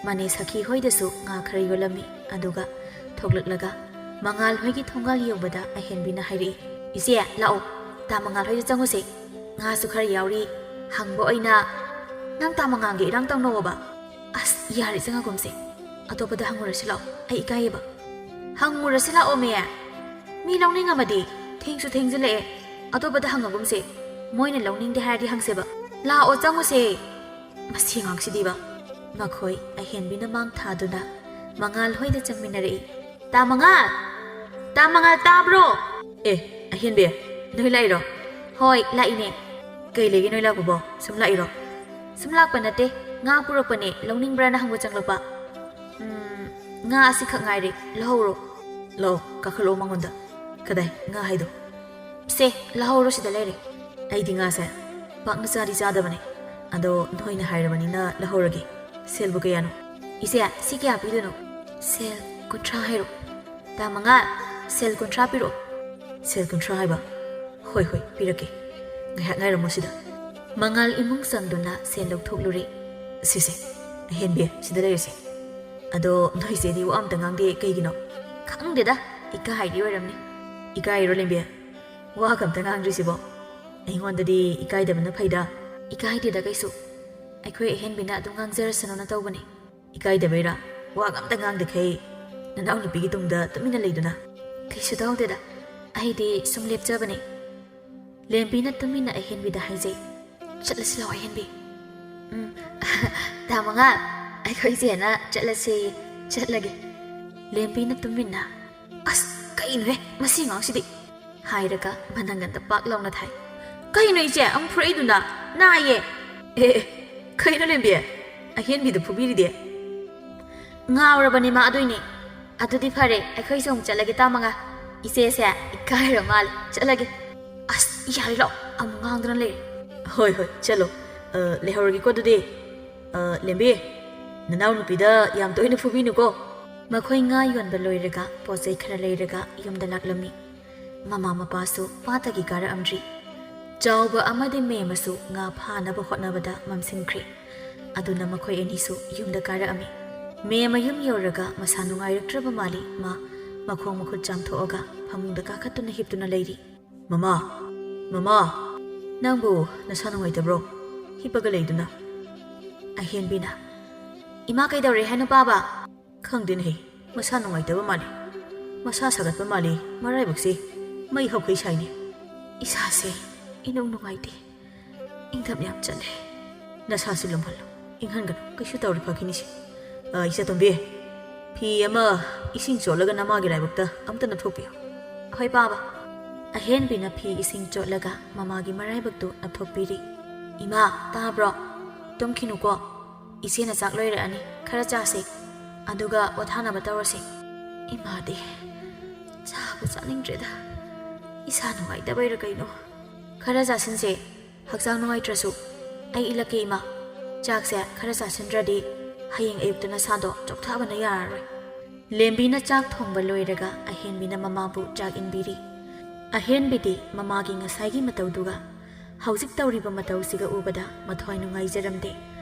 ꯃꯅꯦ ꯁꯈꯤ ꯍꯣꯏꯗꯁꯨ ꯉꯥ ꯈꯔ ꯌꯣꯜꯂꯝꯃꯤ꯫ ꯑꯗꯨꯒ ꯊꯣꯛꯂꯛꯂꯒ ꯃꯉꯥꯜ ꯍꯣꯏꯒꯤ ꯊꯣꯡꯒꯥꯜ ꯌꯧꯕꯗ ꯑꯍꯦꯟꯕꯤꯅ ꯍꯥꯏꯔꯛꯏ, "ꯏꯆꯦ, ꯂꯥꯛꯑꯣ, ꯇꯥ ꯃꯉꯥꯜ ꯍꯣꯏꯗ ꯆꯪꯉꯨꯁꯦ꯫ ꯉꯥꯁꯨ ꯈꯔ ꯌꯥꯎꯔꯤ꯫ ꯍꯪꯕ ꯑꯣꯏꯅ ꯅꯪ ꯇꯥ ꯃꯉꯥꯜꯒ ꯏꯔꯥꯡ ꯇꯧꯅꯧꯑꯣꯕ?" "ꯑꯁ, ꯌꯥꯔꯦ, ꯆꯪꯉꯒꯨꯝꯁꯦ꯫ ꯑꯇꯣꯞꯄꯗ ꯍꯪꯉꯨꯔꯁꯤ ꯂꯥꯛꯑꯣ, ꯑꯩ ꯏꯀꯥꯏꯌꯦꯕ꯫" "ꯍꯪꯉꯨꯔꯁꯤ ꯂꯥꯛꯑꯣꯃꯦ꯫ ꯃꯤ ꯂꯧꯅꯤꯡꯉꯝꯃꯗꯤ꯫ ꯊꯦꯡꯁꯨ ꯊꯦꯡꯖꯤꯜꯂꯛꯑꯦ꯫ ꯑꯇꯣꯞꯄꯗ ꯍꯪꯉꯒꯨꯝꯁꯦ꯫ ꯃꯣꯏꯅ ꯂꯧꯅꯤꯡꯗꯦ ꯍꯥꯏꯔꯗꯤ ꯍꯪꯁꯦꯕ꯫ ꯂꯥꯛꯑꯣ, ꯆꯪꯉꯨꯁꯦ꯫" ꯃꯁꯤ ꯑꯉꯥꯡꯁꯤꯗꯤꯕ꯫ ꯃꯈꯣꯏ ꯑꯍꯦꯟꯕꯤꯅ ꯃꯥꯡ ꯊꯥꯗꯨꯅ ꯃꯉꯥꯜ ꯍꯣꯏꯗ ꯆꯪꯃꯤꯟꯅꯔꯛꯏ꯫ "ꯇꯥ ꯃꯉꯥꯜ! ꯇꯥ ꯃꯉꯥꯜ, ꯇꯥꯕ꯭ꯔꯣ?" "ꯑꯦ, ꯑꯍꯦꯟꯕꯤ, ꯅꯣꯏ ꯂꯥꯛꯏꯔꯣ?" "ꯍꯣꯏ, ꯂꯥꯛꯏꯅꯦ꯫" "ꯀꯩ ꯂꯩꯒꯦ ꯅꯣꯏ ꯂꯥꯛꯄꯕꯣ? ꯁꯨꯝ ꯂꯥꯛꯏꯔꯣ?" "ꯁꯨꯝ ꯂꯥꯛꯄ ꯅꯠꯇꯦ, ꯉꯥ ꯄꯨꯔꯛꯄꯅꯦ, ꯂꯧꯅꯤꯡꯕ꯭ꯔꯥꯅ ꯍꯪꯕ ꯆꯪꯂꯛꯄ꯫" "ꯎꯝ, ꯉꯥ ꯑꯁꯤꯈꯛ ꯉꯥꯏꯔꯦ, ꯂꯧꯍꯧꯔꯣ꯫" "ꯂꯥꯛꯑꯣ, ꯀꯥꯈꯠꯂꯛꯑꯣ ꯃꯉꯣꯟꯗ꯫ ꯀꯗꯥꯏ ꯉꯥ ꯍꯥꯏꯗꯣ?" "ꯁꯦ, ꯂꯧꯍꯧꯔꯣ, ꯁꯤꯗ ꯂꯩꯔꯦ꯫" "ꯑꯩꯗꯤ ꯉꯥꯁꯦ ꯄꯥꯛꯅ ꯆꯥꯗꯤ ꯆꯥꯗꯕꯅꯦ, ꯑꯗꯣ ꯅꯣꯏꯅ ꯍꯥꯏꯔꯕꯅꯤꯅ ꯂꯧꯍꯧꯔꯒꯦ꯫ ꯁꯦꯜꯕꯨ ꯀꯌꯥꯅꯣ?" "ꯏꯆꯦ, ꯁꯤ ꯀꯌꯥ ꯄꯤꯗꯣꯏꯅꯣ?" "ꯁꯦꯜ ꯀꯨꯟꯊ꯭ꯔꯥ ꯍꯥꯏꯔꯣ꯫" "ꯇꯥ ꯃꯉꯥꯜ, ꯁꯦꯜ ꯀꯨꯟꯊ꯭ꯔꯥ ꯄꯤꯔꯛꯑꯣ꯫" "ꯁꯦꯜ ꯀꯨꯟꯊ꯭ꯔꯥ ꯍꯥꯏꯕ? ꯍꯣꯏ, ꯍꯣꯏ, ꯄꯤꯔꯛꯀꯦ꯫ ꯉꯥꯏꯍꯥꯛ ꯉꯥꯏꯔꯝꯃꯣ ꯁꯤꯗ꯫" ꯃꯉꯥꯜ ꯏꯃꯨꯡ ꯆꯪꯗꯨꯅ ꯁꯦꯜ ꯂꯧꯊꯣꯛꯂꯨꯔꯦ꯫ "ꯁꯤꯁꯦ, ꯑꯍꯦꯟꯕꯤ, ꯁꯤꯗ ꯂꯩꯔꯁꯦ꯫ ꯑꯗꯣ ꯅꯣꯏ ꯆꯦꯗꯤ ꯋꯥ ꯑꯝꯇ ꯉꯥꯡꯗꯦ, ꯀꯩꯒꯤꯅꯣ?" "ꯈꯪꯗꯦꯗ, ꯏꯀꯥꯏꯔꯤ ꯑꯣꯏꯔꯝꯅꯤ꯫" "ꯏꯀꯥꯏꯔꯣ, ꯂꯦꯝꯕꯤ? ꯋꯥꯒ ꯑꯝꯇ ꯉꯥꯡꯗ꯭ꯔꯤꯁꯤꯕꯣ? ꯑꯩꯉꯣꯟꯗꯗꯤ ꯏꯀꯥꯏꯗꯕꯅ ꯐꯩꯗ꯫" "ꯏꯀꯥꯏꯗꯦꯗ ꯀꯩꯁꯨ꯫ ꯑꯩꯈꯣꯏ ꯑꯍꯦꯟꯕꯤꯅ ꯑꯗꯨꯝ ꯉꯥꯡꯖꯔꯁꯅꯨꯅ ꯇꯧꯕꯅꯤ꯫" "ꯏꯀꯥꯏꯗꯕꯩꯔꯥ? ꯋꯥꯒ ꯑꯝꯇ ꯉꯥꯡꯗꯈꯩ ꯅꯅꯥꯎꯅꯨꯄꯤꯒꯤ ꯇꯨꯡꯗ ꯇꯨꯃꯤꯟꯅ ꯂꯩꯗꯨꯅ?" "ꯀꯩꯁꯨ ꯇꯧꯗꯦꯗ, ꯑꯩꯗꯤ ꯁꯨꯝ ꯂꯦꯞꯆꯕꯅꯤ꯫" ꯂꯦꯝꯕꯤꯅ ꯇꯨꯃꯤꯟꯅ ꯑꯍꯦꯟꯕꯤꯗ ꯍꯥꯏꯖꯩ, "ꯆꯠꯂꯁꯤ ꯂꯥꯛꯑꯣ, ꯑꯍꯦꯟꯕꯤ꯫" "ꯎꯝ, ꯇꯥ ꯃꯉꯥꯜ, ꯑꯩꯈꯣꯏ ꯆꯦꯅ ꯆꯠꯂꯁꯦꯌꯦ, ꯆꯠꯂꯒꯦ꯫" ꯂꯦꯝꯕꯤꯅ ꯇꯨꯃꯤꯟꯅ, "ꯑꯁ, ꯀꯩꯅꯣꯍꯦ, ꯃꯁꯤ ꯑꯉꯥꯡꯁꯤꯗꯤ!" ꯍꯥꯏꯔꯒ ꯃꯅꯪꯒꯟꯗ ꯄꯥꯛ ꯂꯥꯎꯅ ꯊꯥꯏ꯫ "ꯀꯩꯅꯣ ꯏꯆꯦ, ꯑꯃꯨꯛ ꯐꯨꯔꯛꯏꯗꯨꯅ? ꯅꯥꯏꯌꯦ!" "ꯑꯦ, ꯑꯦ, ꯀꯩꯅꯣ ꯂꯦꯝꯕꯤ? ꯑꯍꯦꯟꯕꯤꯗ ꯐꯨꯕꯤꯔꯤꯗꯤ?" "ꯉꯥꯎꯔꯕꯅꯦ ꯃꯥ, ꯑꯗꯨꯏꯅꯦ꯫" "ꯑꯗꯨꯗꯤ ꯐꯔꯦ, ꯑꯩꯈꯣꯏꯁꯨ ꯑꯃꯨꯛ ꯆꯠꯂꯒꯦ, ꯇꯥ ꯃꯉꯥꯜ꯫ ꯏꯆꯦꯁꯦ ꯏꯀꯥꯏꯔ ꯃꯥꯜꯂꯦ, ꯆꯠꯂꯒꯦ꯫" "ꯑꯁ, ꯌꯥꯔꯦ, ꯂꯥꯛꯑꯣ, ꯑꯃꯨꯛ ꯉꯥꯡꯗꯅ ꯂꯩꯔꯦ꯫" "ꯍꯣꯏ, ꯍꯣꯏ, ꯆꯠꯂꯣ꯫ ꯑ, ꯂꯩꯍꯧꯔꯒꯦꯀꯣ ꯑꯗꯨꯗꯤ꯫ ꯑ, ꯂꯦꯝꯕꯤ, ꯅꯅꯥꯎꯅꯨꯄꯤꯗ ꯌꯥꯝ ꯇꯣꯏꯅ ꯐꯨꯕꯤꯅꯨꯀꯣ꯫" ꯃꯈꯣꯏ ꯉꯥ ꯌꯣꯟꯕ ꯂꯣꯏꯔꯒ ꯄꯣꯠ ꯆꯩ ꯈꯔ ꯂꯩꯔꯒ ꯌꯨꯝꯗ ꯂꯥꯛꯂꯝꯃꯤ꯫ ꯃꯃꯥ ꯃꯄꯥꯁꯨ ꯄꯥꯠꯇꯒꯤ ꯀꯥꯔꯛꯑꯝꯗ꯭ꯔꯤ꯫ ꯆꯥꯎꯕ ꯑꯃꯗꯤ ꯃꯦꯝ ꯑꯃꯁꯨ ꯉꯥ ꯐꯥꯅꯕ ꯍꯣꯠꯅꯕꯗ ꯃꯝꯁꯤꯟꯈ꯭ꯔꯦ꯫ ꯑꯗꯨꯅ ꯃꯈꯣꯏ ꯑꯅꯤꯁꯨ ꯌꯨꯝꯗ ꯀꯥꯔꯛꯑꯝꯃꯤ꯫ ꯃꯦꯝ ꯃꯌꯨꯝ ꯌꯧꯔꯒ ꯃꯁꯥ ꯅꯨꯡꯉꯥꯏꯔꯛꯇ꯭ꯔꯕ ꯃꯥꯜꯂꯤ꯫ ꯃꯥ ꯃꯈꯣꯡ ꯃꯈꯨꯠ ꯆꯥꯝꯊꯣꯛꯑꯒ ꯐꯃꯨꯡꯗ ꯀꯥꯈꯠꯇꯨꯅ ꯍꯤꯞꯇꯨꯅ ꯂꯩꯔꯤ꯫ "ꯃꯃꯥ, ꯃꯃꯥ, ꯅꯪꯕꯨ ꯅꯁꯥ ꯅꯨꯡꯉꯥꯏꯇꯕ꯭ꯔꯣ? ꯍꯤꯞꯄꯒ ꯂꯩꯗꯨꯅ?" ꯑꯍꯦꯟꯕꯤꯅ, "ꯏꯃꯥ ꯀꯩꯗꯧꯔꯦ ꯍꯥꯏꯅꯣ ꯄꯥꯕ?" "ꯈꯪꯗꯦꯅꯦꯍꯦ, ꯃꯁꯥ ꯅꯨꯡꯉꯥꯏꯇꯕ ꯃꯥꯜꯂꯤ꯫ ꯃꯁꯥ ꯁꯥꯒꯠꯄ ꯃꯥꯜꯂꯤ, ꯃꯔꯥꯏꯕꯛꯁꯦ ꯃꯩ ꯍꯧꯈꯩ ꯁꯥꯏꯅꯦ꯫ ꯏꯁꯥꯁꯦ ꯏꯅꯨꯡ ꯅꯨꯡꯉꯥꯏꯇꯦ, ꯏꯪꯊꯝ ꯌꯥꯝ ꯆꯜꯂꯦ꯫ ꯅꯁꯥꯁꯤ ꯂꯨꯝꯍꯜꯂꯣ, ꯏꯪꯍꯟꯒꯅꯨ, ꯀꯩꯁꯨ ꯇꯧꯔꯣꯏ, ꯐꯈꯤꯅꯤꯁꯦ꯫ ꯑ, ꯏꯆꯥꯇꯣꯝꯕꯤ, ꯐꯤ ꯑꯃ ꯏꯁꯤꯡ ꯆꯣꯠꯂꯒ ꯅꯃꯥꯒꯤ ꯂꯥꯏꯕꯛꯇ ꯑꯝꯇ ꯅꯞꯊꯣꯛꯄꯤꯌꯨ꯫" "ꯍꯣꯏ ꯄꯥꯕ꯫" ꯑꯍꯦꯟꯕꯤꯅ ꯐꯤ ꯏꯁꯤꯡ ꯆꯣꯠꯂꯒ ꯃꯃꯥꯒꯤ ꯃꯔꯥꯏꯕꯛꯇꯨ ꯅꯞꯊꯣꯛꯄꯤꯔꯤ꯫ "ꯏꯃꯥ, ꯇꯥꯕ꯭ꯔꯣ? ꯇꯨꯝꯈꯤꯅꯨꯀꯣ꯫ ꯏꯆꯦꯅ ꯆꯥꯛ ꯂꯣꯏꯔꯛꯑꯅꯤ, ꯈꯔ ꯆꯥꯁꯦ꯫ ꯑꯗꯨꯒ ꯄꯣꯊꯥꯅꯕ ꯇꯧꯔꯁꯦ꯫" "ꯏꯃꯥꯗꯤ ꯆꯥꯕꯨ ꯆꯥꯅꯤꯡꯗ꯭ꯔꯦꯗ꯫ ꯏꯁꯥ ꯅꯨꯡꯉꯥꯏꯇꯕꯩꯔ ꯀꯩꯅꯣ꯫" "ꯈꯔ ꯆꯥꯁꯤꯟꯁꯦ, ꯍꯛꯆꯥꯡ ꯅꯨꯡꯉꯥꯏꯇ꯭ꯔꯁꯨ꯫ ꯑꯩ ꯏꯜꯂꯛꯀꯦ ꯏꯃꯥ꯫ ꯆꯥꯛꯁꯦ ꯈꯔ ꯆꯥꯁꯤꯟꯗ꯭ꯔꯗꯤ ꯍꯌꯦꯡ ꯑꯌꯨꯛꯇ ꯅꯁꯥꯗꯣ ꯆꯣꯛꯊꯕꯅ ꯌꯥꯔꯔꯣꯏ꯫" ꯂꯦꯝꯕꯤꯅ ꯆꯥꯛ ꯊꯣꯡꯕ ꯂꯣꯏꯔꯒ ꯑꯍꯦꯟꯕꯤꯅ ꯃꯃꯥꯕꯨ ꯆꯥꯛ ꯏꯟꯕꯤꯔꯤ꯫ ꯑꯍꯦꯟꯕꯤꯗꯤ ꯃꯃꯥꯒꯤ ꯉꯁꯥꯏꯒꯤ ꯃꯇꯧꯗꯨꯒ ꯍꯧꯖꯤꯛ ꯇꯧꯔꯤꯕ ꯃꯇꯧꯁꯤꯒ ꯎꯕꯗ ꯃꯊ꯭ꯋꯥꯏ ꯅꯨꯡꯉꯥꯏꯖꯔꯝꯗꯦ꯫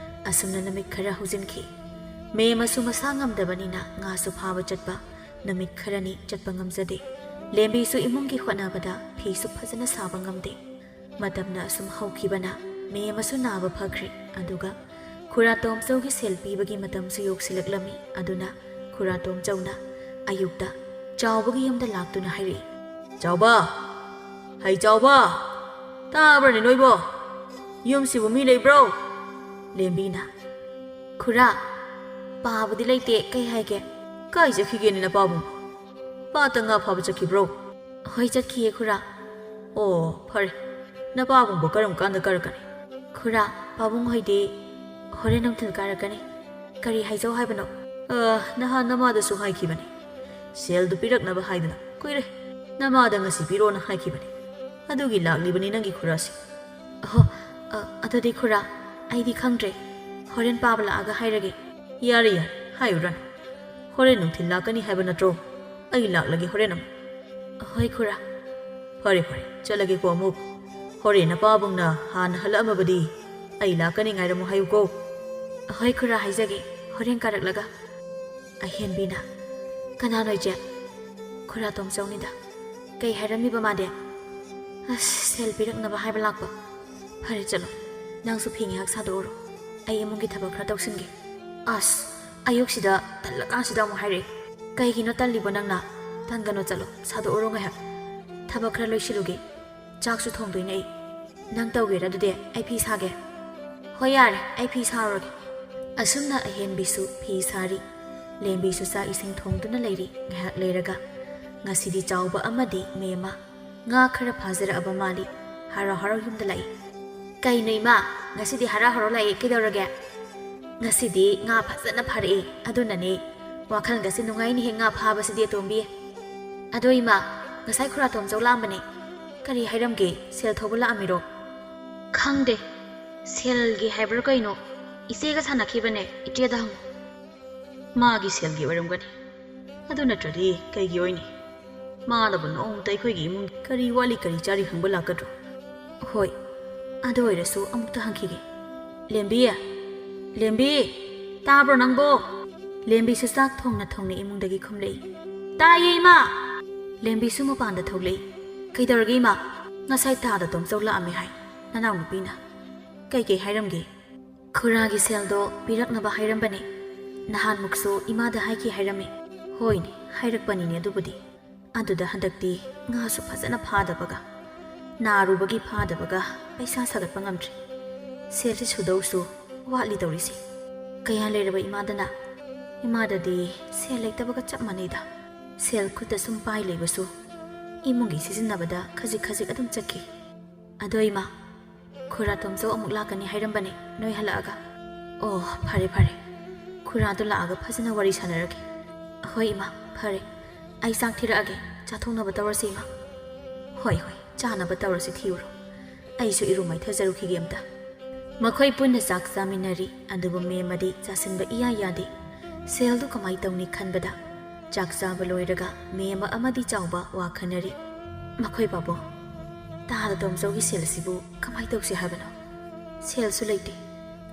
ꯑꯁꯨꯝꯅ ꯅꯨꯃꯤꯠ ꯈꯔ ꯍꯧꯖꯤꯟꯈꯤ꯫ ꯃꯦꯝ ꯑꯃꯁꯨ ꯃꯁꯥ ꯉꯝꯗꯕꯅꯤꯅ ꯉꯥꯁꯨ ꯐꯥꯕ ꯆꯠꯄ, ꯅꯨꯃꯤꯠ ꯈꯔꯅꯤ ꯆꯠꯄ ꯉꯝꯖꯗꯦ꯫ ꯂꯦꯝꯕꯤꯁꯨ ꯏꯃꯨꯡꯒꯤ ꯍꯣꯠꯅꯕꯗ ꯐꯤꯁꯨ ꯐꯖꯅ ꯁꯥꯕ ꯉꯝꯗꯦ꯫ ꯃꯇꯝꯅ ꯑꯁꯨꯝ ꯍꯧꯈꯤꯕꯅ ꯃꯦꯝ ꯑꯃꯁꯨ ꯅꯥꯕ ꯐꯈ꯭ꯔꯦ꯫ ꯑꯗꯨꯒ ꯈꯨꯔꯥ ꯇꯣꯝꯆꯧꯒꯤ ꯁꯦꯜ ꯄꯤꯕꯒꯤ ꯃꯇꯝꯁꯨ ꯌꯧꯁꯤꯜꯂꯛꯂꯝꯃꯤ꯫ ꯑꯗꯨꯅ ꯈꯨꯔꯥ ꯇꯣꯝꯆꯧꯅ ꯑꯌꯨꯛꯇ ꯆꯥꯎꯕꯒꯤ ꯌꯨꯝꯗ ꯂꯥꯛꯇꯨꯅ ꯍꯥꯏꯔꯛꯏ, "ꯆꯥꯎꯕ, ꯍꯩ ꯆꯥꯎꯕ, ꯇꯥꯕ꯭ꯔꯅꯦ ꯅꯣꯏꯕꯣ? ꯌꯨꯝꯁꯤꯕꯨ ꯃꯤ ꯂꯩꯕ꯭ꯔꯣ?" ꯂꯦꯝꯕꯤꯅ, "ꯈꯨꯔꯥ, ꯄꯥꯕꯗꯤ ꯂꯩꯇꯦ, ꯀꯩ ꯍꯥꯏꯒꯦ?" "ꯀꯥꯏ ꯆꯠꯈꯤꯒꯦꯅꯦ ꯅꯄꯥꯕꯨꯡ? ꯄꯥꯠꯇ ꯉꯥ ꯐꯥꯕ ꯆꯠꯈꯤꯕ꯭ꯔꯣ?" "ꯍꯣꯏ, ꯆꯠꯈꯤꯌꯦ ꯈꯨꯔꯥ꯫" "ꯑꯣ, ꯐꯔꯦ꯫ ꯅꯄꯥꯕꯨꯡꯕꯨ ꯀꯔꯝ ꯀꯥꯟꯗ ꯀꯥꯔꯛꯀꯅꯤ?" "ꯈꯨꯔꯥ, ꯄꯥꯕꯨꯡ ꯍꯣꯏꯗꯤ ꯍꯣꯔꯦꯟ ꯅꯨꯡꯊꯤꯜ ꯀꯥꯔꯛꯀꯅꯤ꯫ ꯀꯔꯤ ꯍꯥꯏꯖꯧ ꯍꯥꯏꯕꯅꯣ?" "ꯑ, ꯅꯍꯥꯟ ꯅꯃꯥꯗꯁꯨ ꯍꯥꯏꯈꯤꯕꯅꯤ꯫ ꯁꯦꯜꯗꯨ ꯄꯤꯔꯛꯅꯕ ꯍꯥꯏꯗꯨꯅ꯫ ꯀꯨꯏꯔꯦ꯫ ꯅꯃꯥꯗ ꯉꯁꯤ ꯄꯤꯔꯣꯅ ꯍꯥꯏꯈꯤꯕꯅꯤ꯫ ꯑꯗꯨꯒꯤ ꯂꯥꯛꯂꯤꯕꯅꯤ ꯅꯪꯒꯤ ꯈꯨꯔꯥꯁꯤ꯫" "ꯑꯍꯣ, ꯑ, ꯑꯗꯨꯗꯤ ꯈꯨꯔꯥ, ꯑꯩꯗꯤ ꯈꯪꯗ꯭ꯔꯦ꯫ ꯍꯣꯔꯦꯟ ꯄꯥꯕ ꯂꯥꯛꯑꯒ ꯍꯥꯏꯔꯒꯦ꯫" "ꯌꯥꯔꯦ, ꯌꯥꯔꯦ, ꯍꯥꯏꯔꯨꯔꯅꯨ꯫ ꯍꯣꯔꯦꯟ ꯅꯨꯡꯊꯤꯜ ꯂꯥꯛꯀꯅꯤ ꯍꯥꯏꯕ ꯅꯠꯇ꯭ꯔꯣ? ꯑꯩ ꯂꯥꯛꯂꯒꯦ ꯍꯣꯔꯦꯟ ꯑꯃꯨꯛ꯫ ꯑꯍꯣꯏ ꯈꯨꯔꯥ꯫ ꯐꯔꯦ ꯐꯔꯦ, ꯆꯠꯂꯒꯦꯀꯣ ꯑꯃꯨꯛ꯫ ꯍꯣꯔꯦꯟ ꯅꯄꯥꯕꯨꯡꯅ ꯍꯥꯟꯅ ꯍꯜꯂꯛꯑꯝꯃꯕꯗꯤ ꯑꯩ ꯂꯥꯛꯀꯅꯤ ꯉꯥꯏꯔꯝꯃꯨ ꯍꯥꯏꯌꯨꯀꯣ꯫ ꯑꯍꯣꯏ ꯈꯨꯔꯥ, ꯍꯥꯏꯖꯒꯦ꯫ ꯍꯣꯔꯦꯟ ꯀꯥꯔꯛꯂꯒ꯫ ꯑꯍꯦꯟꯕꯤꯅ, "ꯀꯅꯥꯅꯣ ꯏꯆꯦ?" "ꯈꯨꯔꯥ ꯇꯣꯝꯆꯧꯅꯤꯗ꯫ ꯀꯩ ꯍꯥꯏꯔꯝꯃꯤꯕ ꯃꯥꯗꯤ?" "ꯑꯁ, ꯁꯦꯜ ꯄꯤꯔꯛꯅꯕ ꯍꯥꯏꯕ ꯂꯥꯛꯄ꯫ ꯐꯔꯦ ꯆꯠꯂꯣ, ꯅꯪꯁꯨ ꯐꯤ ꯉꯥꯏꯍꯥꯛ ꯁꯥꯗꯣꯛꯎꯔꯣ, ꯑꯩ ꯏꯃꯨꯡꯒꯤ ꯊꯕꯛ ꯈꯔ ꯇꯧꯁꯤꯟꯒꯦ꯫ ꯑꯁ, ꯑꯌꯨꯛꯁꯤꯗ ꯇꯜꯂꯀꯥꯟꯁꯤꯗ ꯑꯃꯨꯛ ꯍꯥꯏꯔꯛꯑꯦ꯫ ꯀꯩꯒꯤꯅꯣ ꯇꯜꯂꯤꯕꯣ ꯅꯪꯅ? ꯇꯟꯒꯅꯣ, ꯆꯠꯂꯣ, ꯁꯥꯗꯣꯛꯎꯔꯣ ꯉꯥꯏꯍꯥꯛ꯫ ꯊꯕꯛ ꯈꯔ ꯂꯣꯏꯁꯤꯜꯂꯨꯒꯦ꯫ ꯆꯥꯛꯁꯨ ꯊꯣꯡꯗꯣꯏꯅꯦ ꯑꯩ꯫ ꯅꯪ ꯇꯧꯒꯦꯔꯥ ꯑꯗꯨꯗꯤ? ꯑꯩ ꯐꯤ ꯁꯥꯒꯦ꯫" "ꯍꯣꯏ ꯌꯥꯔꯦ, ꯑꯩ ꯐꯤ ꯁꯥꯔꯨꯔꯒꯦ꯫" ꯑꯁꯨꯝꯅ ꯑꯍꯦꯟꯕꯤꯁꯨ ꯐꯤ ꯁꯥꯔꯤ, ꯂꯦꯝꯕꯤꯁꯨ ꯆꯥꯛ ꯏꯁꯤꯡ ꯊꯣꯡꯗꯨꯅ ꯂꯩꯔꯤ꯫ ꯉꯥꯏꯍꯥꯛ ꯂꯩꯔꯒ ꯉꯁꯤꯗꯤ ꯆꯥꯎꯕ ꯑꯃꯗꯤ ꯃꯦꯝꯃ ꯉꯥ ꯈꯔ ꯐꯥꯖꯔꯛꯑꯕ ꯃꯥꯜꯂꯤ꯫ ꯍꯔꯥꯎ ꯍꯔꯥꯎ ꯌꯨꯝꯗ ꯂꯥꯛꯏ꯫ "ꯀꯩꯅꯣ ꯏꯃꯥ, ꯉꯁꯤꯗꯤ ꯍꯔꯥꯎ ꯍꯔꯥꯎ ꯂꯥꯛꯑꯦ, ꯀꯩꯗꯧꯔꯒꯦ?" "ꯉꯁꯤꯗꯤ ꯉꯥ ꯐꯖꯅ ꯐꯥꯔꯛꯑꯦ, ꯑꯗꯨꯅꯅꯦ ꯋꯥꯈꯜꯒꯁꯦ ꯅꯨꯡꯉꯥꯏꯅꯦꯍꯦ, ꯉꯥ ꯐꯥꯕꯁꯤꯗꯤ ꯑꯇꯣꯝꯕꯤ꯫ ꯑꯗꯣ ꯏꯃꯥ, ꯉꯁꯥꯏ ꯈꯨꯔꯥ ꯇꯣꯝꯆꯧ ꯂꯥꯛꯑꯝꯕꯅꯦ, ꯀꯔꯤ ꯍꯥꯏꯔꯝꯒꯦ? ꯁꯦꯜ ꯊꯧꯕ ꯂꯥꯛꯑꯝꯃꯤꯔꯣ?" "ꯈꯪꯗꯦ, ꯁꯦꯜꯒꯤ ꯍꯥꯏꯕ꯭ꯔꯥ ꯀꯩꯅꯣ, ꯏꯆꯦꯒ ꯁꯥꯟꯅꯈꯤꯕꯅꯦ, ꯏꯆꯦꯗ ꯍꯪꯉꯨ꯫" "ꯃꯥꯒꯤ ꯁꯦꯜꯒꯤ ꯑꯣꯏꯔꯝꯒꯅꯤ, ꯑꯗꯨ ꯅꯠꯇ꯭ꯔꯗꯤ ꯀꯩꯒꯤ ꯑꯣꯏꯅꯤ? ꯃꯥꯅꯕꯨ ꯅꯣꯡꯃꯇ ꯑꯩꯈꯣꯏꯒꯤ ꯏꯃꯨꯡ ꯀꯔꯤ ꯋꯥꯠꯂꯤ ꯀꯔꯤ ꯆꯥꯔꯤ ꯍꯪꯕ ꯂꯥꯛꯀꯗ꯭ꯔꯣ?" "ꯍꯣꯏ, ꯑꯗꯨ ꯑꯣꯏꯔꯁꯨ ꯑꯃꯨꯛꯇ ꯍꯪꯈꯤꯒꯦ꯫ ꯂꯦꯝꯕꯤ, ꯂꯦꯝꯕꯤ, ꯇꯥꯕ꯭ꯔꯣ ꯅꯪꯕꯣ?" ꯂꯦꯝꯕꯤꯁꯨ ꯆꯥꯛ ꯊꯣꯡꯅ ꯊꯣꯡꯅ ꯏꯃꯨꯡꯗꯒꯤ ꯈꯨꯝꯂꯛꯏ꯫ "ꯇꯥꯏꯌꯦ ꯏꯃꯥ!" ꯂꯦꯝꯕꯤꯁꯨ ꯃꯄꯥꯟꯗ ꯊꯣꯛꯂꯛꯏ꯫ "ꯀꯩꯗꯧꯔꯒꯦ ꯏꯃꯥ? ꯉꯁꯥꯏ ꯇꯥꯗ ꯇꯣꯝꯆꯧ ꯂꯥꯛꯑꯝꯃꯦ ꯍꯥꯏ, ꯅꯅꯥꯎꯅꯨꯄꯤꯅ꯫ ꯀꯩꯀꯩ ꯍꯥꯏꯔꯝꯒꯦ?" "ꯈꯨꯔꯥꯒꯤ ꯁꯦꯜꯗꯣ ꯄꯤꯔꯛꯅꯕ ꯍꯥꯏꯔꯝꯕꯅꯦ꯫ ꯅꯍꯥꯟꯃꯨꯛꯁꯨ ꯏꯃꯥꯗ ꯍꯥꯏꯈꯤ ꯍꯥꯏꯔꯝꯃꯤ꯫" "ꯍꯣꯏꯅꯦ, ꯍꯥꯏꯔꯛꯄꯅꯤꯅꯦ ꯑꯗꯨꯕꯨꯗꯤ꯫ ꯑꯗꯨꯗ ꯍꯟꯗꯛꯇꯤ ꯉꯥꯁꯨ ꯐꯖꯅ ꯐꯥꯗꯕꯒ, ꯅꯥꯔꯨꯕꯒꯤ ꯐꯥꯗꯕꯒ ꯄꯩꯁꯥ ꯁꯥꯒꯠꯄ ꯉꯝꯗ꯭ꯔꯦ꯫ ꯁꯦꯜꯁꯤ ꯁꯨꯗꯧꯁꯨ ꯋꯥꯠꯂꯤ ꯇꯧꯔꯤꯁꯦ꯫ ꯀꯌꯥ ꯂꯩꯔꯕ ꯏꯃꯥꯗꯅ? ꯏꯃꯥꯗꯗꯤ ꯁꯦꯜ ꯂꯩꯇꯕꯒ ꯆꯞ ꯃꯥꯟꯅꯩꯗ꯫ ꯁꯦꯜ ꯈꯨꯠꯇ ꯁꯨꯝ ꯄꯥꯏ ꯂꯩꯕꯁꯨ ꯏꯃꯨꯡꯒꯤ ꯁꯤꯖꯤꯟꯅꯕꯗ ꯈꯖꯤꯛ ꯈꯖꯤꯛ ꯑꯗꯨꯝ ꯆꯠꯈꯤ꯫ ꯑꯗꯣ ꯏꯃꯥ, ꯈꯨꯔꯥ ꯇꯣꯝꯆꯧ ꯑꯃꯨꯛ ꯂꯥꯛꯀꯅꯤ ꯍꯥꯏꯔꯝꯕꯅꯦ, ꯅꯣꯏ ꯍꯜꯂꯛꯑꯒ꯫" "ꯑꯣ, ꯐꯔꯦ ꯐꯔꯦ, ꯈꯨꯔꯥꯗꯣ ꯂꯥꯛꯑꯒ ꯐꯖꯅ ꯋꯥꯔꯤ ꯁꯥꯟꯅꯔꯒꯦ꯫" "ꯍꯣꯏ ꯏꯃꯥ, ꯐꯔꯦ, ꯑꯩ ꯆꯥꯛ ꯊꯤꯔꯛꯑꯒꯦ, ꯆꯥꯊꯣꯛꯅꯕ ꯇꯧꯔꯁꯤ ꯏꯃꯥ꯫" "ꯍꯣꯏ ꯍꯣꯏ, ꯆꯥꯅꯕ ꯇꯧꯔꯁꯤ, ꯊꯤꯔꯨꯔꯣ, ꯑꯩꯁꯨ ꯏꯔꯨ ꯃꯥꯏꯊꯖꯔꯨꯈꯤꯒꯦ ꯑꯝꯇ꯫" ꯃꯈꯣꯏ ꯄꯨꯟꯅ ꯆꯥꯛ ꯆꯥꯃꯤꯟꯅꯔꯤ, ꯑꯗꯨꯕꯨ ꯃꯦꯝꯃꯗꯤ ꯆꯥꯁꯤꯟꯕ ꯏꯌꯥ ꯌꯥꯗꯦ꯫ ꯁꯦꯜꯗꯨ ꯀꯃꯥꯏ ꯇꯧꯅꯤ ꯈꯟꯕꯗ ꯆꯥꯛ ꯆꯥꯕ ꯂꯣꯏꯔꯒ ꯃꯦꯝꯃ ꯑꯃꯗꯤ ꯆꯥꯎꯕ ꯋꯥ ꯈꯟꯅꯔꯤ꯫ ꯃꯈꯣꯏ ꯄꯥꯕꯨꯡ, ꯇꯥꯗ ꯇꯣꯝꯆꯧꯒꯤ ꯁꯦꯜ ꯑꯁꯤꯕꯨ ꯀꯃꯥꯏ ꯇꯧꯁꯤ ꯍꯥꯏꯕꯅꯣ? ꯁꯦꯜꯁꯨ ꯂꯩꯇꯦ꯫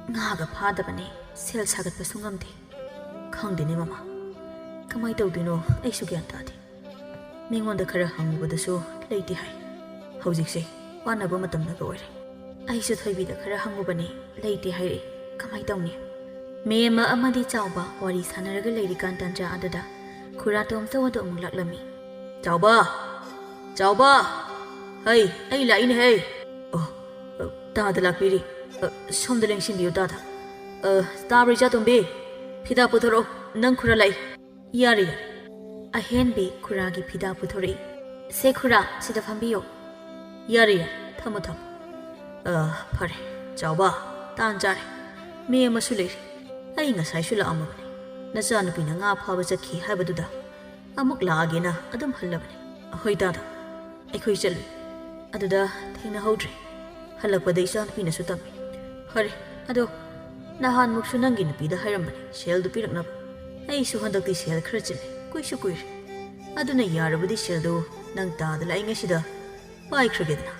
ꯉꯥꯒ ꯐꯥꯗꯕꯅꯦ, ꯁꯦꯜ ꯁꯥꯒꯠꯄꯁꯨ ꯉꯝꯗꯦ꯫ ꯈꯪꯗꯦꯅꯦ ꯃꯃꯥ, ꯀꯃꯥꯏ ꯇꯧꯗꯣꯏꯅꯣ ꯑꯩꯁꯨ ꯒ꯭ꯌꯥꯟ ꯇꯥꯗꯦ꯫ ꯃꯤꯉꯣꯟꯗ ꯈꯔ ꯍꯪꯉꯨꯕꯗꯁꯨ ꯂꯩꯇꯦ ꯍꯥꯏ꯫ ꯍꯧꯖꯤꯛꯁꯦ ꯋꯥꯅꯕ ꯃꯇꯝꯗꯒ ꯑꯣꯏꯔꯦ꯫ ꯑꯩꯁꯨ ꯊꯣꯏꯕꯤꯗ ꯈꯔ ꯍꯪꯉꯨꯕꯅꯦ, ꯂꯩꯇꯦ ꯍꯥꯏꯔꯛꯏ꯫ ꯀꯃꯥꯏ ꯇꯧꯅꯤ? ꯃꯦꯝꯃ ꯑꯃꯗꯤ ꯆꯥꯎꯕ ꯋꯥꯔꯤ ꯁꯥꯟꯅꯔꯒ ꯂꯩꯔꯤꯀꯥꯟ ꯇꯥꯟꯖꯥ ꯑꯗꯨꯗ ꯈꯨꯔꯥ ꯇꯣꯝꯆꯧ ꯑꯗꯨ ꯑꯃꯨꯛ ꯂꯥꯛꯂꯝꯃꯤ꯫ ꯆꯥꯎꯕ! ꯆꯥꯎꯕ! ꯍꯩ, ꯑꯩ ꯂꯥꯛꯏꯅꯦ ꯍꯩ! ꯑꯣ, ꯇꯥꯗ ꯂꯥꯛꯄꯤꯔꯤ꯫ ꯑ, ꯁꯣꯝꯗ ꯂꯦꯡꯁꯤꯟꯕꯤꯌꯨ ꯇꯥꯗ꯫ ꯑ, ꯇꯥꯕ꯭ꯔꯣ ꯏꯆꯥ ꯇꯣꯝꯕꯤ? ꯐꯤꯗꯥ ꯄꯨꯊꯣꯔꯛꯑꯣ, ꯅꯪ ꯈꯨꯔꯥ ꯂꯥꯛꯏ꯫ ꯌꯥꯔꯦ, ꯌꯥꯔꯦ꯫ ꯑꯍꯦꯟꯕꯤ ꯈꯨꯔꯥꯒꯤ ꯐꯤꯗꯥ ꯄꯨꯊꯣꯔꯛꯏ꯫ ꯁꯦ ꯈꯨꯔꯥ, ꯁꯤꯗ ꯐꯝꯕꯤꯌꯣ꯫ ꯌꯥꯔꯦ, ꯌꯥꯔꯦ, ꯊꯝꯃꯣ, ꯊꯝꯃꯣ꯫ ꯑ, ꯐꯔꯦ, ꯆꯥꯎꯕ, ꯇꯥꯟ ꯆꯥꯔꯦ꯫ ꯃꯦꯝꯃꯁꯨ ꯂꯩꯔꯤ꯫ ꯑꯩ ꯉꯁꯥꯏꯁꯨ ꯂꯥꯛꯑꯝꯃꯕꯅꯦ꯫ ꯅꯆꯥꯅꯨꯄꯤꯅ ꯉꯥ ꯐꯥꯕ ꯆꯠꯈꯤ ꯍꯥꯏꯕꯗꯨꯗ ꯑꯃꯨꯛ ꯂꯥꯛꯑꯒꯦꯅ ꯑꯗꯨꯝ ꯍꯜꯂꯕꯅꯦ꯫ ꯑꯍꯣꯏ ꯇꯥꯗ, ꯑꯩꯈꯣꯏ ꯆꯠꯂꯨꯏ꯫ ꯑꯗꯨꯗ ꯊꯦꯡꯅꯍꯧꯗ꯭ꯔꯦ꯫ ꯍꯜꯂꯛꯄꯗ ꯏꯆꯥꯅꯨꯄꯤꯅꯁꯨ ꯇꯝꯃꯤ꯫ ꯐꯔꯦ, ꯑꯗꯣ ꯅꯍꯥꯟꯃꯨꯛꯁꯨ ꯅꯪꯒꯤ ꯅꯨꯄꯤꯗ ꯍꯥꯏꯔꯝꯕꯅꯦ ꯁꯦꯜꯗꯨ ꯄꯤꯔꯛꯅꯕ꯫ ꯑꯩꯁꯨ ꯍꯟꯗꯛꯇꯤ ꯁꯦꯜ ꯈꯔ ꯆꯤꯜꯂꯦ, ꯀꯨꯏꯁꯨ ꯀꯨꯏꯔꯦ꯫ ꯑꯗꯨꯅ ꯌꯥꯔꯕꯗꯤ ꯁꯦꯜꯗꯨ ꯅꯪ ꯇꯥꯗ ꯂꯥꯛꯏꯉꯩꯁꯤꯗ ꯄꯥꯏꯈ꯭ꯔꯒꯦꯗꯅ꯫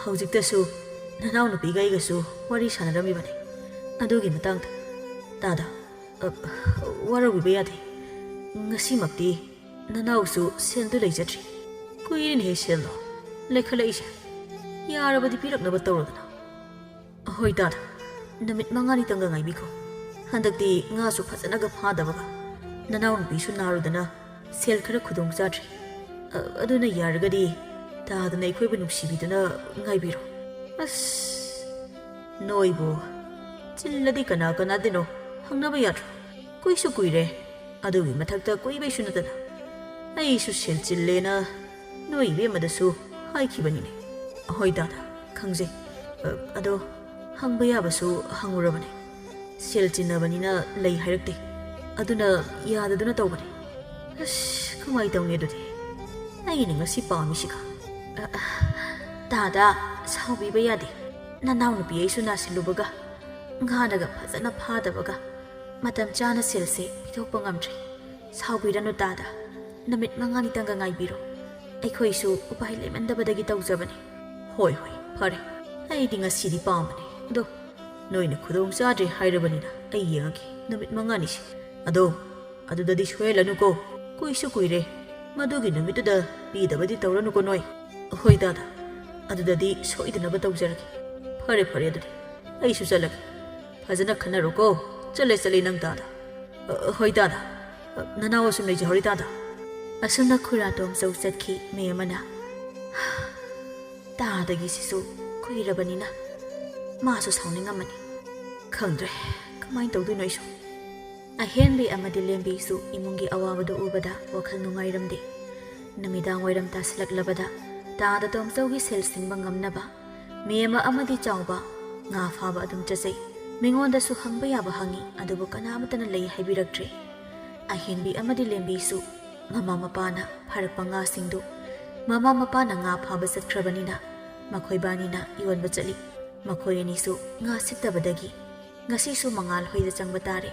ꯍꯧꯖꯤꯛꯇꯁꯨ ꯅꯅꯥꯎꯅꯨꯄꯤꯒ ꯑꯩꯒꯁꯨ ꯋꯥꯔꯤ ꯁꯥꯟꯅꯔꯝꯃꯤꯕꯅꯦ ꯑꯗꯨꯒꯤ ꯃꯇꯥꯡꯗ꯫ ꯇꯥꯗ, ꯑ, ꯋꯥꯔꯧꯕꯤꯕ ꯌꯥꯗꯦ꯫ ꯉꯁꯤꯃꯛꯇꯤ ꯅꯅꯥꯎꯁꯨ ꯁꯦꯜꯗꯨ ꯂꯩꯖꯗ꯭ꯔꯤ꯫ ꯀꯨꯏꯔꯦꯅꯦꯍꯦ ꯁꯦꯜꯗꯣ ꯂꯩꯈꯠꯂꯛꯏꯁꯦ꯫ ꯌꯥꯔꯕꯗꯤ ꯄꯤꯔꯛꯅꯕ ꯇꯧꯔꯣꯗꯅ꯫ ꯑꯍꯣꯏ ꯇꯥꯗ, ꯅꯨꯃꯤꯠ ꯃꯉꯥꯅꯤꯇꯪꯒ ꯉꯥꯏꯕꯤꯈꯣ꯫ ꯍꯟꯗꯛꯇꯤ ꯉꯥꯁꯨ ꯐꯖꯅꯒ ꯐꯥꯗꯕꯒ, ꯅꯅꯥꯎꯅꯨꯄꯤꯁꯨ ꯅꯥꯔꯨꯗꯅ ꯁꯦꯜ ꯈꯔ ꯈꯨꯗꯣꯡ ꯆꯥꯗ꯭ꯔꯤ꯫ ꯑ-, ꯑꯗꯨꯅ ꯌꯥꯔꯒꯗꯤ ꯇꯥꯗꯅ ꯑꯩꯈꯣꯏꯕꯨ ꯅꯨꯡꯁꯤꯕꯤꯗꯨꯅ ꯉꯥꯏꯕꯤꯔꯣ꯫ ꯑꯁ, ꯅꯣꯏꯕꯨ ꯆꯤꯜꯂꯗꯤ ꯀꯅꯥ ꯀꯅꯥꯗꯅꯣ ꯍꯪꯅꯕ ꯌꯥꯗ꯭ꯔꯣ? ꯀꯨꯏꯁꯨ ꯀꯨꯏꯔꯦ꯫ ꯑꯗꯨꯒꯤ ꯃꯊꯛꯇ ꯀꯨꯏꯕꯩꯁꯨ ꯅꯠꯇꯅ ꯑꯩꯁꯨ ꯁꯦꯜ ꯆꯤꯜꯂꯦꯅ ꯅꯣꯏ ꯏꯕꯦꯝꯃꯗꯁꯨ ꯍꯥꯏꯈꯤꯕꯅꯤꯅꯦ꯫ ꯑꯍꯣꯏ ꯇꯥꯗ, ꯈꯪꯖꯩ꯫ ꯑ, ꯑꯗꯣ ꯍꯪꯕ ꯌꯥꯕꯁꯨ ꯍꯪꯉꯨꯔꯕꯅꯦ꯫ ꯁꯦꯜ ꯆꯤꯟꯅꯕꯅꯤꯅ ꯂꯩ ꯍꯥꯏꯔꯛꯇꯦ꯫ ꯑꯗꯨꯅ ꯌꯥꯗꯗꯨꯅ ꯇꯧꯕꯅꯦ꯫ ꯑꯁ, ꯀꯃꯥꯏ ꯇꯧꯅꯤ ꯑꯗꯨꯗꯤ? ꯑꯩꯅ ꯉꯁꯤ ꯄꯥꯝꯃꯤꯁꯤꯒ꯫ ꯑ, ꯑ, ꯇꯥꯗ, ꯁꯥꯎꯕꯤꯕ ꯌꯥꯗꯦ꯫ ꯅꯅꯥꯎꯅꯨꯄꯤ ꯑꯩꯁꯨ ꯅꯥꯁꯤꯜꯂꯨꯕꯒ, ꯉꯥꯅꯒ ꯐꯖꯅ ꯐꯥꯗꯕꯒ, ꯃꯇꯝ ꯆꯥꯅ ꯁꯦꯜꯁꯦ ꯄꯤꯊꯣꯛꯄ ꯉꯝꯗ꯭ꯔꯦ꯫ ꯁꯥꯎꯕꯤꯔꯅꯨ ꯇꯥꯗ, ꯅꯨꯃꯤꯠ ꯃꯉꯥꯅꯤꯇꯪꯒ ꯉꯥꯏꯕꯤꯔꯣ꯫ ꯑꯩꯈꯣꯏꯁꯨ ꯎꯄꯥꯏ ꯂꯩꯃꯟꯗꯕꯗꯒꯤ ꯇꯧꯖꯕꯅꯤ꯫ ꯍꯣꯏ ꯍꯣꯏ, ꯐꯔꯦ, ꯑꯩꯗꯤ ꯉꯁꯤꯗꯤ ꯄꯥꯝꯕꯅꯤ꯫ ꯑꯗꯣ ꯅꯣꯏꯅ ꯈꯨꯗꯣꯡ ꯆꯥꯗ꯭ꯔꯦ ꯍꯥꯏꯔꯕꯅꯤꯅ ꯑꯩ ꯌꯦꯡꯉꯒꯦ ꯅꯨꯃꯤꯠ ꯃꯉꯥꯅꯤꯁꯦ꯫ ꯑꯗꯣ ꯑꯗꯨꯗꯗꯤ ꯁꯣꯏꯍꯜꯂꯅꯨꯀꯣ, ꯀꯨꯏꯁꯨ ꯀꯨꯏꯔꯦ꯫ ꯃꯗꯨꯒꯤ ꯅꯨꯃꯤꯠꯇꯨꯗ ꯄꯤꯗꯕꯗꯤ ꯇꯧꯔꯅꯨꯀꯣ ꯅꯣꯏ꯫ ꯍꯣꯏ ꯗꯥꯗꯥ, ꯑꯗꯨꯗꯗꯤ ꯁꯣꯏꯗꯅꯕ ꯇꯧꯖꯔꯒꯦ꯫ ꯐꯔꯦ ꯐꯔꯦ, ꯑꯗꯨꯗꯤ ꯑꯩꯁꯨ ꯆꯠꯂꯒꯦ꯫ ꯐꯖꯅ ꯈꯟꯅꯔꯣꯀꯣ꯫ ꯆꯠꯂꯦ ꯆꯠꯂꯦ ꯅꯪ ꯗꯥꯗꯥ꯫ ꯑ, ꯍꯣꯏ ꯗꯥꯗꯥ꯫ ꯑ, ꯅꯅꯥꯎ ꯑꯁꯨꯝ ꯂꯩꯖꯍꯧꯔꯤ ꯗꯥꯗꯥ꯫ ꯑꯁꯨꯝꯅ ꯈꯨꯔꯥꯇꯣꯝꯆꯧ ꯆꯠꯈꯤ꯫ ꯃꯦꯝ ꯑꯃꯅ, "ꯇꯥꯗꯒꯤꯁꯤꯁꯨ ꯀꯨꯏꯔꯕꯅꯤꯅ ꯃꯥꯁꯨ ꯁꯥꯎꯅꯤꯡꯉꯝꯃꯅꯤ꯫ ꯈꯪꯗ꯭ꯔꯦ, ꯀꯃꯥꯏꯅ ꯇꯧꯗꯣꯏꯅꯣ ꯑꯩꯁꯨ?" ꯑꯍꯦꯟꯕꯤ ꯑꯃꯗꯤ ꯂꯦꯝꯕꯤꯁꯨ ꯏꯃꯨꯡꯒꯤ ꯑꯋꯥꯕꯗꯨ ꯎꯕꯗ ꯋꯥꯈꯜ ꯅꯨꯡꯉꯥꯏꯔꯝꯗꯦ꯫ ꯅꯨꯃꯤꯗꯥꯡ ꯋꯥꯏꯔꯝ ꯇꯥꯁꯤꯜꯂꯛꯂꯕꯗ ꯇꯥꯗ ꯇꯣꯝꯆꯧꯒꯤ ꯁꯦꯜ ꯁꯤꯡꯕ ꯉꯝꯅꯕ ꯃꯦꯝ ꯑꯃꯗꯤ ꯆꯥꯎꯕ ꯉꯥ ꯐꯥꯕ ꯑꯗꯨꯝ ꯆꯠꯆꯩ꯫ ꯃꯤꯉꯣꯟꯗꯁꯨ ꯍꯪꯕ ꯌꯥꯕ ꯍꯪꯉꯤ, ꯑꯗꯨꯕꯨ ꯀꯅꯥꯃꯠꯇꯅ ꯂꯩ ꯍꯥꯏꯕꯤꯔꯛꯇ꯭ꯔꯦ꯫ ꯑꯍꯦꯟꯕꯤ ꯑꯃꯗꯤ ꯂꯦꯝꯕꯤꯁꯨ ꯃꯃꯥ ꯃꯄꯥꯅ ꯐꯥꯔꯛꯄ ꯉꯥꯁꯤꯡꯗꯨ ꯃꯃꯥ ꯃꯄꯥꯅ ꯉꯥ ꯐꯥꯕ ꯆꯠꯈ꯭ꯔꯕꯅꯤꯅ ꯃꯈꯣꯏꯕꯥꯅꯤꯅ ꯌꯣꯟꯕ ꯆꯠꯂꯤ꯫ ꯃꯈꯣꯏ ꯑꯅꯤꯁꯨ ꯉꯥ ꯁꯤꯠꯇꯕꯗꯒꯤ ꯉꯁꯤꯁꯨ ꯃꯉꯥꯜ ꯍꯣꯏꯗ ꯆꯪꯕ ꯇꯥꯔꯦ꯫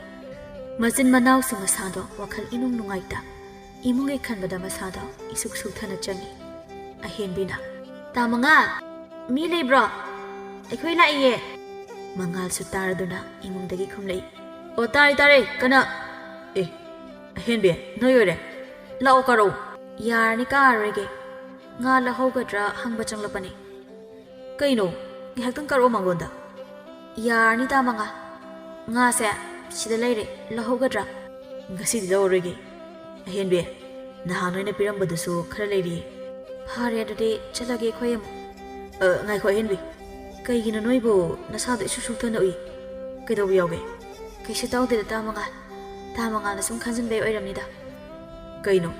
ꯃꯆꯤꯟ ꯃꯅꯥꯎꯁꯨ ꯃꯁꯥꯗꯣ ꯋꯥꯈꯜ ꯏꯅꯨꯡ ꯅꯨꯡꯉꯥꯏꯇ, ꯏꯃꯨꯡꯒꯤ ꯈꯟꯕꯗ ꯃꯁꯥꯗꯣ ꯏꯁꯨꯛ ꯁꯨꯛꯊꯅ ꯆꯪꯉꯤ꯫ ꯑꯍꯦꯟꯕꯤꯅ, "ꯇꯥ ꯃꯉꯥꯜ, ꯃꯤ ꯂꯩꯕ꯭ꯔꯣ? ꯑꯩꯈꯣꯏ ꯂꯥꯛꯏꯌꯦ!" ꯃꯉꯥꯜꯁꯨ ꯇꯥꯔꯗꯨꯅ ꯏꯃꯨꯡꯗꯒꯤ ꯈꯨꯝꯂꯛꯏ꯫ "ꯑꯣ, ꯇꯥꯔꯦ ꯇꯥꯔꯦ, ꯀꯅꯥ? ꯑꯦ, ꯑꯍꯦꯟꯕꯤ, ꯅꯣꯏ ꯑꯣꯏꯔꯦ? ꯂꯥꯛꯑꯣ, ꯀꯥꯔꯛꯑꯣ꯫" "ꯌꯥꯔꯅꯤ, ꯀꯥꯔꯔꯣꯏꯒꯦ꯫ ꯉꯥ ꯂꯧꯍꯧꯒꯗ꯭ꯔꯥ ꯍꯪꯕ ꯆꯪꯂꯛꯄꯅꯦ꯫" "ꯀꯩꯅꯣ? ꯉꯥꯏꯍꯥꯛꯇꯪ ꯀꯥꯔꯛꯑꯣ ꯃꯉꯣꯟꯗ꯫" "ꯌꯥꯔꯅꯤ ꯇꯥ ꯃꯉꯥꯜ, ꯉꯥꯁꯦ ꯁꯤꯗ ꯂꯩꯔꯦ, ꯂꯧꯍꯧꯒꯗ꯭ꯔꯥ?" "ꯉꯁꯤꯗꯤ ꯂꯧꯔꯔꯣꯏꯒꯦ꯫ ꯑꯍꯦꯟꯕꯤ, ꯅꯍꯥꯟ ꯅꯣꯏꯅ ꯄꯤꯔꯝꯕꯗꯨꯁꯨ ꯈꯔ ꯂꯩꯔꯤꯌꯦ꯫" "ꯐꯔꯦ, ꯑꯗꯨꯗꯤ ꯆꯠꯂꯒꯦ ꯑꯩꯈꯣꯏ ꯑꯃꯨꯛ꯫" "ꯑ, ꯉꯥꯏꯈꯣ ꯑꯍꯦꯟꯕꯤ, ꯀꯩꯒꯤꯅꯣ ꯅꯣꯏꯕꯨ ꯅꯁꯥꯗꯣ ꯏꯁꯨꯛ ꯁꯨꯛꯊꯅ ꯎꯏ? ꯀꯩꯗꯧꯕ ꯌꯥꯎꯒꯦ?" "ꯀꯩꯁꯨ ꯇꯧꯗꯦꯗ ꯇꯥ ꯃꯉꯥꯜ, ꯇꯥ ꯃꯉꯥꯜꯅ ꯁꯨꯝ ꯈꯟꯖꯤꯟꯕꯩ ꯑꯣꯏꯔꯝꯅꯤꯗ꯫" "ꯀꯩꯅꯣ?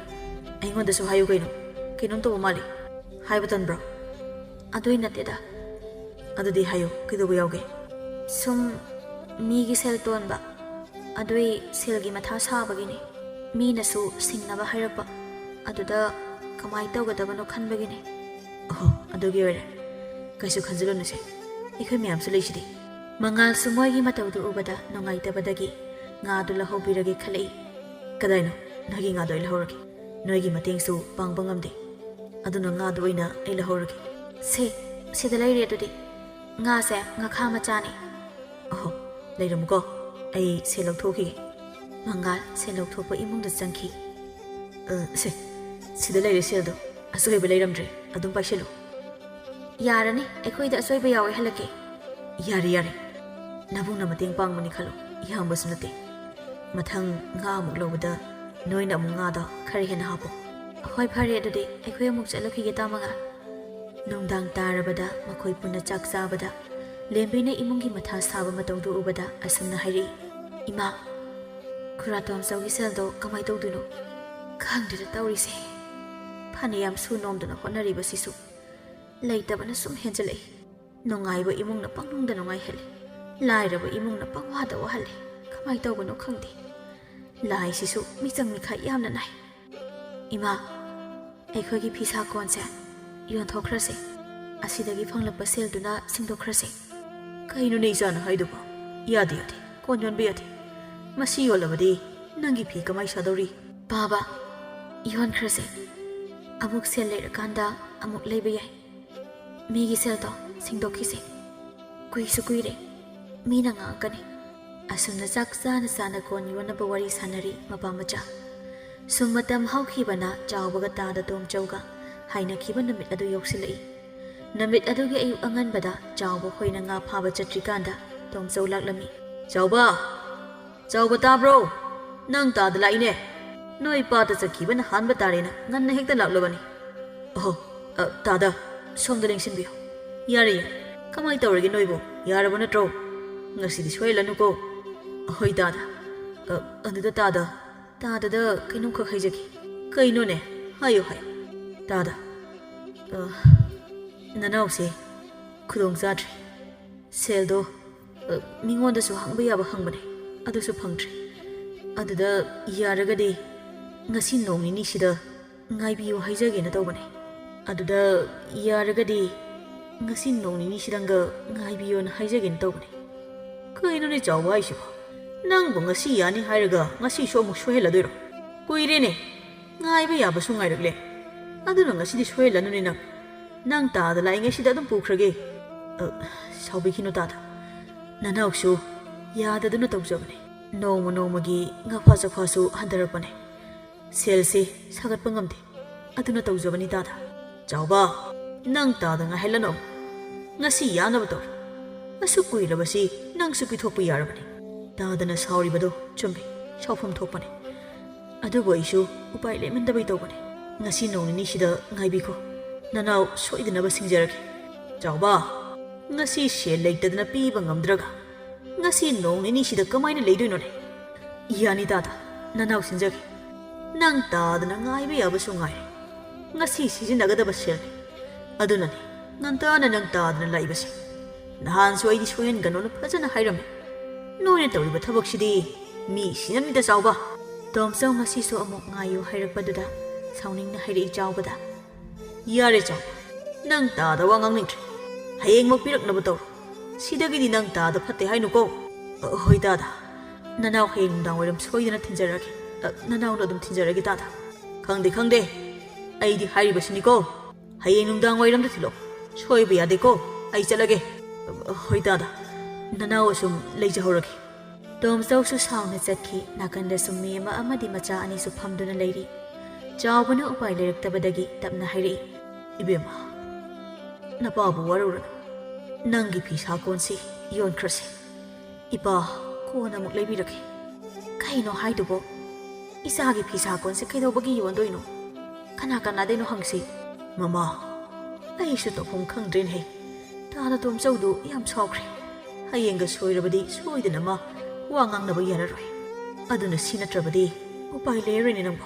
ꯑꯩꯉꯣꯟꯗꯁꯨ ꯍꯥꯏꯌꯨ ꯀꯩꯅꯣ꯫ ꯀꯩꯅꯣꯝ ꯇꯧꯕ ꯃꯥꯜꯂꯤ꯫ ꯍꯥꯏꯕ ꯇꯟꯕ꯭ꯔꯣ?" "ꯑꯗꯨꯏ ꯅꯠꯇꯦꯗ꯫" "ꯑꯗꯨꯗꯤ ꯍꯥꯏꯌꯨ, ꯀꯩꯗꯧꯕ ꯌꯥꯎꯒꯦ?" "ꯁꯨꯝ ꯃꯤꯒꯤ ꯁꯦꯜ ꯇꯣꯟꯕ, ꯑꯗꯨꯏ ꯁꯦꯜꯒꯤ ꯃꯊꯥ ꯁꯥꯕꯒꯤꯅꯦ꯫ ꯃꯤꯅꯁꯨ ꯁꯤꯡꯅꯕ ꯍꯥꯏꯔꯛꯄ, ꯑꯗꯨꯗ ꯀꯃꯥꯏꯅ ꯇꯧꯒꯗꯕꯅꯣ ꯈꯟꯕꯒꯤꯅꯦ꯫" "ꯑꯣꯍꯣ, ꯑꯗꯨꯒꯤ ꯑꯣꯏꯔꯦ꯫ ꯀꯩꯁꯨ ꯈꯟꯖꯤꯜꯂꯨꯅꯨꯁꯦ, ꯑꯩꯈꯣꯏ ꯃꯌꯥꯝꯁꯨ ꯂꯩꯁꯤꯗꯤ꯫" ꯃꯉꯥꯜꯁꯨ ꯃꯣꯏꯒꯤ ꯃꯇꯧꯗꯨ ꯎꯕꯗ ꯅꯨꯡꯉꯥꯏꯇꯕꯗꯒꯤ ꯉꯥꯗꯨ ꯂꯧꯍꯧꯕꯤꯔꯒꯦ ꯈꯜꯂꯛꯏ꯫ "ꯀꯗꯥꯏꯅꯣ? ꯅꯣꯏꯒꯤ ꯉꯥꯗꯣ ꯑꯩ ꯂꯧꯍꯧꯔꯒꯦ꯫ ꯅꯣꯏꯒꯤ ꯃꯇꯦꯡꯁꯨ ꯄꯥꯡꯕ ꯉꯝꯗꯦ꯫ ꯑꯗꯨꯅ ꯉꯥꯗꯨ ꯑꯣꯏꯅ ꯑꯩ ꯂꯧꯍꯧꯔꯒꯦ꯫" "ꯁꯦ, ꯁꯤꯗ ꯂꯩꯔꯦ ꯑꯗꯨꯗꯤ꯫ ꯉꯥꯁꯦ ꯉꯥꯈꯥ ꯃꯆꯥꯅꯤ꯫" "ꯑꯍꯣ, ꯂꯩꯔꯝꯃꯨꯀꯣ꯫ ꯑꯩ ꯁꯦꯜ ꯂꯧꯊꯣꯛꯈꯤꯒꯦ꯫" ꯃꯉꯥꯜ ꯁꯦꯜ ꯂꯧꯊꯣꯛꯄ ꯏꯃꯨꯡꯗ ꯆꯪꯈꯤ꯫ "ꯑ, ꯁꯦ, ꯁꯤꯗ ꯂꯩꯔꯦ ꯁꯦꯜꯗꯣ꯫ ꯑꯁꯣꯏꯕ ꯂꯩꯔꯝꯗ꯭ꯔꯦ꯫ ꯑꯗꯨꯝ ꯄꯥꯏꯁꯤꯜꯂꯨ꯫" "ꯌꯥꯔꯅꯤ, ꯑꯩꯈꯣꯏꯗ ꯑꯁꯣꯏꯕ ꯌꯥꯎꯋꯦ ꯍꯜꯂꯛꯀꯦ꯫" "ꯌꯥꯔꯦ, ꯌꯥꯔꯦ꯫ ꯅꯕꯨꯡꯅ ꯃꯇꯦꯡ ꯄꯥꯡꯕꯅꯤ ꯈꯜꯂꯣ꯫ ꯌꯥꯝꯕꯁꯨ ꯅꯠꯇꯦ꯫ ꯃꯊꯪ ꯉꯥ ꯑꯃꯨꯛ ꯂꯧꯕꯗ ꯅꯣꯏꯅ ꯑꯃꯨꯛ ꯉꯥꯗꯣ ꯈꯔ ꯍꯦꯟꯅ ꯍꯥꯞꯄꯣ꯫" "ꯍꯣꯏ, ꯐꯔꯦ, ꯑꯗꯨꯗꯤ ꯑꯩꯈꯣꯏ ꯑꯃꯨꯛ ꯆꯠꯂꯨꯈꯤꯒꯦ, ꯇꯥ ꯃꯉꯥꯜ꯫" ꯅꯨꯡꯗꯥꯡ ꯇꯥꯔꯕꯗ ꯃꯈꯣꯏ ꯄꯨꯟꯅ ꯆꯥꯛ ꯆꯥꯕꯗ ꯂꯦꯝꯕꯤꯅ ꯏꯃꯨꯡꯒꯤ ꯃꯊꯥ ꯁꯥꯕ ꯃꯇꯧꯗꯨ ꯎꯕꯗ ꯑꯁꯨꯝꯅ ꯍꯥꯏꯔꯛꯏ, "ꯏꯃꯥ, ꯈꯨꯔꯥ ꯇꯣꯝꯆꯧꯒꯤ ꯁꯦꯜꯗꯣ ꯀꯃꯥꯏ ꯇꯧꯗꯣꯏꯅꯣ? ꯈꯪꯗꯦꯗ ꯇꯧꯔꯤꯁꯦ꯫ ꯐꯅꯌꯥꯝ ꯁꯨ ꯅꯣꯝꯗꯨꯅ ꯍꯣꯠꯅꯔꯤꯕꯁꯤꯁꯨ ꯂꯩꯇꯕꯅ ꯁꯨꯝ ꯍꯦꯟꯖꯜꯂꯛꯏ꯫ ꯅꯨꯡꯉꯥꯏꯕ ꯏꯃꯨꯡꯅ ꯄꯪꯅꯨꯡꯗ ꯅꯨꯡꯉꯥꯏꯍꯜꯂꯤ, ꯂꯥꯏꯔꯕ ꯏꯃꯨꯡꯅ ꯄꯪꯋꯥꯗ ꯋꯥꯍꯜꯂꯤ꯫ ꯀꯃꯥꯏ ꯇꯧꯕꯅꯣ ꯈꯪꯗꯦ꯫ ꯂꯥꯏꯁꯤꯁꯨ ꯃꯤꯆꯪ ꯃꯤꯈꯥꯏ ꯌꯥꯝꯅ ꯅꯥꯏ꯫ ꯏꯃꯥ, ꯑꯩꯈꯣꯏꯒꯤ ꯐꯤꯁꯥ ꯀꯣꯟꯁꯦ ꯌꯣꯟꯊꯣꯛꯈ꯭ꯔꯁꯦ꯫ ꯑꯁꯤꯗꯒꯤ ꯐꯪꯂꯛꯄ ꯁꯦꯜꯗꯨꯅ ꯁꯤꯡꯗꯣꯛꯈ꯭ꯔꯁꯦ꯫" "ꯀꯩꯅꯣꯅꯦ ꯏꯆꯥꯅ ꯍꯥꯏꯗꯨꯕꯣ? ꯌꯥꯗꯦ, ꯌꯥꯗꯦ꯫ ꯀꯣꯟ ꯌꯣꯟꯕ ꯌꯥꯗꯦ꯫ ꯃꯁꯤ ꯌꯣꯜꯂꯕꯗꯤ ꯅꯪꯒꯤ ꯐꯤ ꯀꯃꯥꯏ ꯁꯥꯗꯧꯔꯤ?" "ꯕꯥꯕꯥ, ꯌꯣꯟꯈ꯭ꯔꯁꯦ꯫ ꯑꯃꯨꯛ ꯁꯦꯜ ꯂꯩꯔꯀꯥꯟꯗ ꯑꯃꯨꯛ ꯂꯩꯕ ꯌꯥꯏ꯫ ꯃꯤꯒꯤ ꯁꯦꯜꯗꯣ ꯁꯤꯡꯗꯣꯛꯈꯤꯁꯦ꯫ ꯀꯨꯏꯁꯨ ꯀꯨꯏꯔꯦ꯫ ꯃꯤꯅ ꯉꯥꯡꯉꯛꯀꯅꯤ꯫" ꯑꯁꯨꯝꯅ ꯆꯥꯛ ꯆꯥꯅ ꯆꯥꯅ ꯀꯣꯟ ꯌꯣꯟꯅꯕ ꯋꯥꯔꯤ ꯁꯥꯟꯅꯔꯤ ꯃꯄꯥ ꯃꯆꯥ꯫ ꯁꯨꯝ ꯃꯇꯝ ꯍꯧꯈꯤꯕꯅ ꯆꯥꯎꯕꯒ ꯇꯥꯗ ꯇꯣꯝꯆꯧꯒ ꯍꯥꯏꯅꯈꯤꯕ ꯅꯨꯃꯤꯠ ꯑꯗꯨ ꯌꯧꯁꯤꯜꯂꯛꯏ꯫ ꯅꯨꯃꯤꯠ ꯑꯗꯨꯒꯤ ꯑꯌꯨꯛ ꯑꯉꯟꯕꯗ ꯆꯥꯎꯕ ꯍꯣꯏꯅ ꯉꯥ ꯐꯥꯕ ꯆꯠꯇ꯭ꯔꯤꯀꯥꯟꯗ ꯇꯣꯝꯆꯧ ꯂꯥꯛꯂꯝꯃꯤ꯫ "ꯆꯥꯎꯕ! ꯆꯥꯎꯕ, ꯇꯥꯕ꯭ꯔꯣ? ꯅꯪ ꯇꯥꯗ ꯂꯥꯛꯏꯅꯦ꯫ ꯅꯣꯏ ꯄꯥꯠꯇ ꯆꯠꯈꯤꯕꯅ ꯍꯥꯟꯕ ꯇꯥꯔꯦꯅ ꯉꯟꯅ ꯍꯦꯛꯇ ꯂꯥꯛꯂꯕꯅꯤ꯫" "ꯑꯍꯣ, ꯑ, ꯇꯥꯗ, ꯁꯣꯝꯗ ꯂꯦꯡꯁꯤꯟꯕꯤꯌꯨ꯫" "ꯌꯥꯔꯦ, ꯌꯥꯔꯦ꯫ ꯀꯃꯥꯏ ꯇꯧꯔꯒꯦ ꯅꯣꯏꯕꯨ? ꯌꯥꯔꯕ ꯅꯠꯇ꯭ꯔꯣ? ꯉꯁꯤꯗꯤ ꯁꯣꯏꯍꯜꯂꯅꯨꯀꯣ꯫" "ꯑꯍꯣꯏ ꯇꯥꯗ꯫ ꯑ, ꯑꯗꯨꯗ ꯇꯥꯗ, ꯇꯥꯗꯗ ꯀꯩꯅꯣꯝꯈꯛ ꯍꯥꯏꯖꯒꯦ꯫" "ꯀꯩꯅꯣꯅꯦ? ꯍꯥꯏꯌꯨ, ꯍꯥꯏꯌꯨ꯫" "ꯇꯥꯗ, ꯑ, ꯅꯅꯥꯎꯁꯦ ꯈꯨꯗꯣꯡ ꯆꯥꯗ꯭ꯔꯦ꯫ ꯁꯦꯜꯗꯣ, ꯑ, ꯃꯤꯉꯣꯟꯗꯁꯨ ꯍꯪꯕ ꯌꯥꯕ ꯍꯪꯕꯅꯦ, ꯑꯗꯨꯁꯨ ꯐꯪꯗ꯭ꯔꯦ꯫ ꯑꯗꯨꯗ ꯌꯥꯔꯒꯗꯤ ꯉꯁꯤ ꯅꯣꯡ ꯅꯤꯅꯤꯁꯤꯗ ꯉꯥꯏꯕꯤꯌꯨ ꯍꯥꯏꯖꯒꯦꯅ ꯇꯧꯕꯅꯦ꯫ ꯑꯗꯨꯗ ꯌꯥꯔꯒꯗꯤ ꯉꯁꯤ ꯅꯣꯡ ꯅꯤꯅꯤꯁꯤꯗꯪꯒ ꯉꯥꯏꯕꯤꯌꯣꯅ ꯍꯥꯏꯖꯒꯦꯅ ꯇꯧꯕꯅꯦ꯫" "ꯀꯩꯅꯣꯅꯦ ꯆꯥꯎꯕ ꯍꯥꯏꯁꯤꯕꯣ? ꯅꯪꯕꯨ ꯉꯁꯤ ꯌꯥꯅꯤ ꯍꯥꯏꯔꯒ ꯉꯁꯤꯁꯨ ꯑꯃꯨꯛ ꯁꯣꯏꯍꯜꯂꯗꯣꯏꯔꯣ? ꯀꯨꯏꯔꯦꯅꯦ, ꯉꯥꯏꯕ ꯌꯥꯕꯁꯨ ꯉꯥꯏꯔꯛꯂꯦ꯫ ꯑꯗꯨꯅ ꯉꯁꯤꯗꯤ ꯁꯣꯏꯍꯜꯂꯅꯨꯅꯦ ꯅꯪ꯫ ꯅꯪ ꯇꯥꯗ ꯂꯥꯛꯏꯉꯩꯁꯤꯗ ꯑꯗꯨꯝ ꯄꯨꯈ꯭ꯔꯒꯦ꯫ ꯑ, ꯁꯥꯎꯕꯤꯈꯤꯅꯨ ꯇꯥꯗ꯫ ꯅꯅꯥꯎꯁꯨ ꯌꯥꯗꯗꯨꯅ ꯇꯧꯖꯕꯅꯦ꯫ ꯅꯣꯡꯃ ꯅꯣꯡꯃꯒꯤ ꯉꯥꯐꯥ ꯆꯐꯥꯁꯨ ꯍꯟꯊꯔꯛꯄꯅꯦ꯫ ꯁꯦꯜꯁꯤ ꯁꯥꯒꯠꯄ ꯉꯝꯗꯦ꯫ ꯑꯗꯨꯅ ꯇꯧꯖꯕꯅꯤ ꯇꯥꯗ꯫ ꯆꯥꯎꯕ, ꯅꯪ ꯇꯥꯗ ꯉꯥꯏꯍꯜꯂꯅꯨ꯫ ꯉꯁꯤ ꯌꯥꯅꯕ ꯇꯧꯔꯣ꯫ ꯑꯁꯨꯛ ꯀꯨꯏꯔꯕꯁꯤ ꯅꯪꯁꯨ ꯄꯤꯊꯣꯛꯄ ꯌꯥꯔꯕꯅꯤ꯫ ꯇꯥꯗꯅ ꯁꯥꯎꯔꯤꯕꯗꯣ ꯆꯨꯝꯃꯤ, ꯁꯥꯎꯐꯝ ꯊꯣꯛꯄꯅꯤ꯫ ꯑꯗꯨꯕꯨ ꯑꯩꯁꯨ ꯎꯄꯥꯏ ꯂꯩꯃꯟꯗꯕꯩ ꯇꯧꯕꯅꯤ꯫ ꯉꯁꯤ ꯅꯣꯡ ꯅꯤꯅꯤꯁꯤꯗ ꯉꯥꯏꯕꯤꯈꯣ꯫ ꯅꯅꯥꯎ ꯁꯣꯏꯗꯅꯕ ꯁꯤꯡꯖꯔꯒꯦ꯫ ꯆꯥꯎꯕ, ꯉꯁꯤ ꯁꯦꯜ ꯂꯩꯇꯗꯅ ꯄꯤꯕ ꯉꯝꯗ꯭ꯔꯒ ꯉꯁꯤ ꯅꯣꯡ ꯅꯤꯅꯤꯁꯤꯗ ꯀꯃꯥꯏꯅ ꯂꯩꯗꯣꯏꯅꯣꯅꯦ? ꯌꯥꯅꯤ ꯇꯥꯗ, ꯅꯅꯥꯎ ꯁꯤꯟꯖꯒꯦ꯫ ꯅꯪ ꯇꯥꯗꯅ ꯉꯥꯏꯕ ꯌꯥꯕꯁꯨ ꯉꯥꯏꯔꯦ꯫ ꯉꯁꯤ ꯁꯤꯖꯤꯟꯅꯒꯗꯕ ꯁꯦꯜꯅꯤ꯫ ꯑꯗꯨꯅꯅꯤ ꯉꯟꯇꯥꯅ ꯅꯪ ꯇꯥꯗꯅ ꯂꯥꯛꯏꯕꯁꯦ꯫ ꯅꯍꯥꯟꯁꯨ ꯑꯩꯗꯤ ꯁꯣꯏꯍꯟꯒꯅꯣꯅ ꯐꯖꯅ ꯍꯥꯏꯔꯝꯃꯤ꯫ ꯅꯣꯏꯅ ꯇꯧꯔꯤꯕ ꯊꯕꯛꯁꯤꯗꯤ ꯃꯤ ꯁꯤꯅꯅꯤꯗ ꯆꯥꯎꯕ꯫ ꯇꯣꯝꯆꯧ ꯉꯁꯤꯁꯨ ꯑꯃꯨꯛ ꯉꯥꯏꯌꯨ ꯍꯥꯏꯔꯛꯄꯗꯨꯗ ꯁꯥꯎꯅꯤꯡꯅ ꯍꯥꯏꯔꯛꯏ ꯆꯥꯎꯕꯗ꯫ ꯌꯥꯔꯦ ꯆꯥꯎꯕ, ꯅꯪ ꯇꯥꯗ ꯋꯥ ꯉꯥꯡꯅꯤꯡꯗ꯭ꯔꯦ꯫ ꯍꯌꯦꯡꯃꯛ ꯄꯤꯔꯛꯅꯕ ꯇꯧꯔꯣ꯫ ꯁꯤꯗꯒꯤꯗꯤ ꯅꯪ ꯇꯥꯗ ꯐꯠꯇꯦ ꯍꯥꯏꯅꯨꯀꯣ꯫ ꯑ, ꯍꯣꯏ ꯇꯥꯗ, ꯅꯅꯥꯎ ꯍꯌꯦꯡ ꯅꯨꯡꯗꯥꯡ ꯋꯥꯏꯔꯝ ꯁꯣꯏꯗꯅ ꯊꯤꯟꯖꯔꯛꯑꯒꯦ꯫ ꯑ, ꯅꯅꯥꯎꯅ ꯑꯗꯨꯝ ꯊꯤꯟꯖꯔꯒꯦ ꯇꯥꯗ꯫ ꯈꯪꯗꯦ ꯈꯪꯗꯦ, ꯑꯩꯗꯤ ꯍꯥꯏꯔꯤꯕꯁꯤꯅꯤꯀꯣ꯫ ꯍꯌꯦꯡ ꯅꯨꯡꯗꯥꯡ ꯋꯥꯏꯔꯝꯗ ꯊꯤꯜꯂꯛꯑꯣ꯫ ꯁꯣꯏꯕ ꯌꯥꯗꯦꯀꯣ꯫ ꯑꯩ ꯆꯠꯂꯒꯦ꯫ ꯑ, ꯍꯣꯏ ꯇꯥꯗ, ꯅꯅꯥꯎ ꯑꯁꯨꯝ ꯂꯩꯖꯍꯧꯔꯒꯦ꯫ ꯇꯣꯝꯆꯧꯁꯨ ꯁꯥꯎꯅ ꯆꯠꯈꯤ꯫ ꯅꯥꯀꯟꯗꯁꯨ ꯃꯦꯝꯃ ꯑꯃꯗꯤ ꯃꯆꯥ ꯑꯅꯤꯁꯨ ꯐꯝꯗꯨꯅ ꯂꯩꯔꯤ꯫ ꯆꯥꯎꯕꯅ ꯎꯄꯥꯏ ꯂꯩꯔꯛꯇꯕꯗꯒꯤ ꯇꯞꯅ ꯍꯥꯏꯔꯛꯏ, "ꯏꯕꯦꯝꯃ, ꯅꯄꯥꯕꯨ ꯋꯥꯔꯧꯔꯅꯨ꯫ ꯅꯪꯒꯤ ꯐꯤ ꯁꯥꯀꯣꯟꯁꯤ ꯌꯣꯟꯈ꯭ꯔꯁꯤ꯫ ꯏꯄꯥ ꯀꯣꯟꯅ ꯑꯃꯨꯛ ꯂꯩꯕꯤꯔꯒꯦ꯫" "ꯀꯩꯅꯣ ꯍꯥꯏꯗꯨꯕꯣ? ꯏꯆꯥꯒꯤ ꯐꯤ ꯁꯥꯀꯣꯟꯁꯦ ꯀꯩꯗꯧꯕꯒꯤ ꯌꯣꯟꯗꯣꯏꯅꯣ? ꯀꯅꯥ ꯀꯅꯥꯗꯩꯅꯣ ꯍꯪꯁꯤ꯫" "ꯃꯃꯥ, ꯑꯩꯁꯨ ꯇꯧꯐꯝ ꯈꯪꯗ꯭ꯔꯦꯅꯦꯍꯦ꯫ ꯇꯥꯗ ꯇꯣꯝꯆꯧꯗꯨ ꯌꯥꯝ ꯁꯥꯎꯈ꯭ꯔꯦ꯫ ꯍꯌꯦꯡꯒ ꯁꯣꯏꯔꯕꯗꯤ ꯁꯣꯏꯗꯅ ꯃꯥ ꯋꯥ ꯉꯥꯡꯅꯕ ꯌꯥꯔꯔꯣꯏ꯫ ꯑꯗꯨꯅ ꯁꯤ ꯅꯠꯇ꯭ꯔꯕꯗꯤ ꯎꯄꯥꯏ ꯂꯩꯔꯔꯣꯏꯅꯦ ꯅꯪꯕꯨ꯫"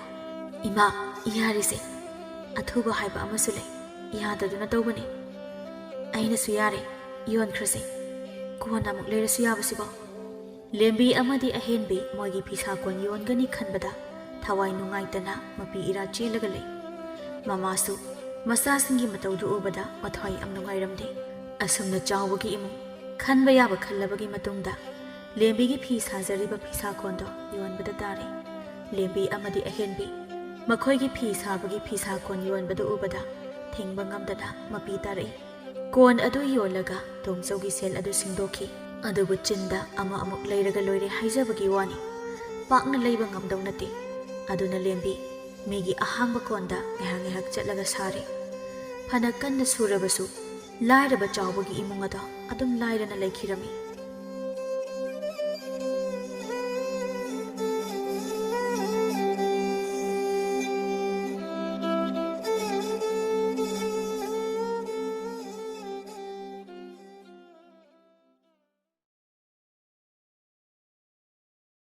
"ꯏꯃꯥ, ꯌꯥꯔꯤꯁꯦ꯫ ꯑꯊꯨꯕ ꯍꯥꯏꯕ ꯑꯃꯁꯨ ꯂꯩ꯫ ꯌꯥꯗꯗꯨꯅ ꯇꯧꯕꯅꯤ꯫ ꯑꯩꯅꯁꯨ ꯌꯥꯔꯦ꯫ ꯌꯣꯟꯈ꯭ꯔꯁꯦ꯫ ꯀꯣꯟꯅ ꯑꯃꯨꯛ ꯂꯩꯔꯁꯨ ꯌꯥꯕꯁꯤꯕꯣ?" ꯂꯦꯝꯕꯤ ꯑꯃꯗꯤ ꯑꯍꯦꯟꯕꯤ ꯃꯣꯏꯒꯤ ꯐꯤꯁꯥꯀꯣꯟ ꯌꯣꯟꯒꯅꯤ ꯈꯟꯕꯗ ꯊꯋꯥꯏ ꯅꯨꯡꯉꯥꯏꯇꯅ ꯃꯄꯤ ꯏꯔꯥ ꯆꯦꯜꯂꯒ ꯂꯩ꯫ ꯃꯃꯥꯁꯨ ꯃꯆꯥꯁꯤꯡꯒꯤ ꯃꯇꯧꯗꯨ ꯎꯕꯗ ꯃꯊ꯭ꯋꯥꯏ ꯌꯥꯝ ꯅꯨꯡꯉꯥꯏꯔꯝꯗꯦ꯫ ꯑꯁꯨꯝꯅ ꯆꯥꯎꯕꯒꯤ ꯏꯃꯨꯡ ꯈꯟꯕ ꯌꯥꯕ ꯈꯜꯂꯕꯒꯤ ꯃꯇꯨꯡꯗ ꯂꯦꯝꯕꯤꯒꯤ ꯐꯤ ꯁꯥꯖꯔꯤꯕ ꯐꯤꯁꯥꯀꯣꯟꯗꯣ ꯌꯣꯟꯕꯗ ꯇꯥꯔꯦ꯫ ꯂꯦꯝꯕꯤ ꯑꯃꯗꯤ ꯑꯍꯦꯟꯕꯤ ꯃꯈꯣꯏꯒꯤ ꯐꯤ ꯁꯥꯕꯒꯤ ꯐꯤꯁꯥꯀꯣꯟ ꯌꯣꯟꯕꯗꯨ ꯎꯕꯗ ꯊꯤꯡꯕ ꯉꯝꯗꯅ ꯃꯄꯤ ꯇꯥꯔꯛꯏ꯫ ꯀꯣꯟ ꯑꯗꯨ ꯌꯣꯜꯂꯒ ꯇꯣꯝꯆꯧꯒꯤ ꯁꯦꯜ ꯑꯗꯨ ꯁꯤꯡꯗꯣꯛꯈꯤ꯫ ꯑꯗꯨꯕꯨ ꯆꯤꯟꯗ ꯑꯃ ꯑꯃꯨꯛ ꯂꯩꯔꯒ ꯂꯣꯏꯔꯦ ꯍꯥꯏꯖꯕꯒꯤ ꯋꯥꯅꯤ, ꯄꯥꯛꯅ ꯂꯩꯕ ꯉꯝꯗꯧ ꯅꯠꯇꯦ꯫ ꯑꯗꯨꯅ ꯂꯦꯝꯕꯤ ꯃꯤꯒꯤ ꯑꯍꯥꯡꯕ ꯀꯣꯟꯗ ꯉꯥꯏꯍꯥꯛ ꯉꯥꯏꯍꯥꯛ ꯆꯠꯂꯒ ꯁꯥꯔꯦ꯫ ꯐꯅ ꯀꯟꯅ ꯁꯨꯔꯕꯁꯨ ꯂꯥꯏꯔꯕ ꯆꯥꯎꯕꯒꯤ ꯏꯃꯨꯡ ꯑꯗꯣ ꯑꯗꯨꯝ ꯂꯥꯏꯔꯅ ꯂꯩꯈꯤꯔꯝꯃꯤ꯫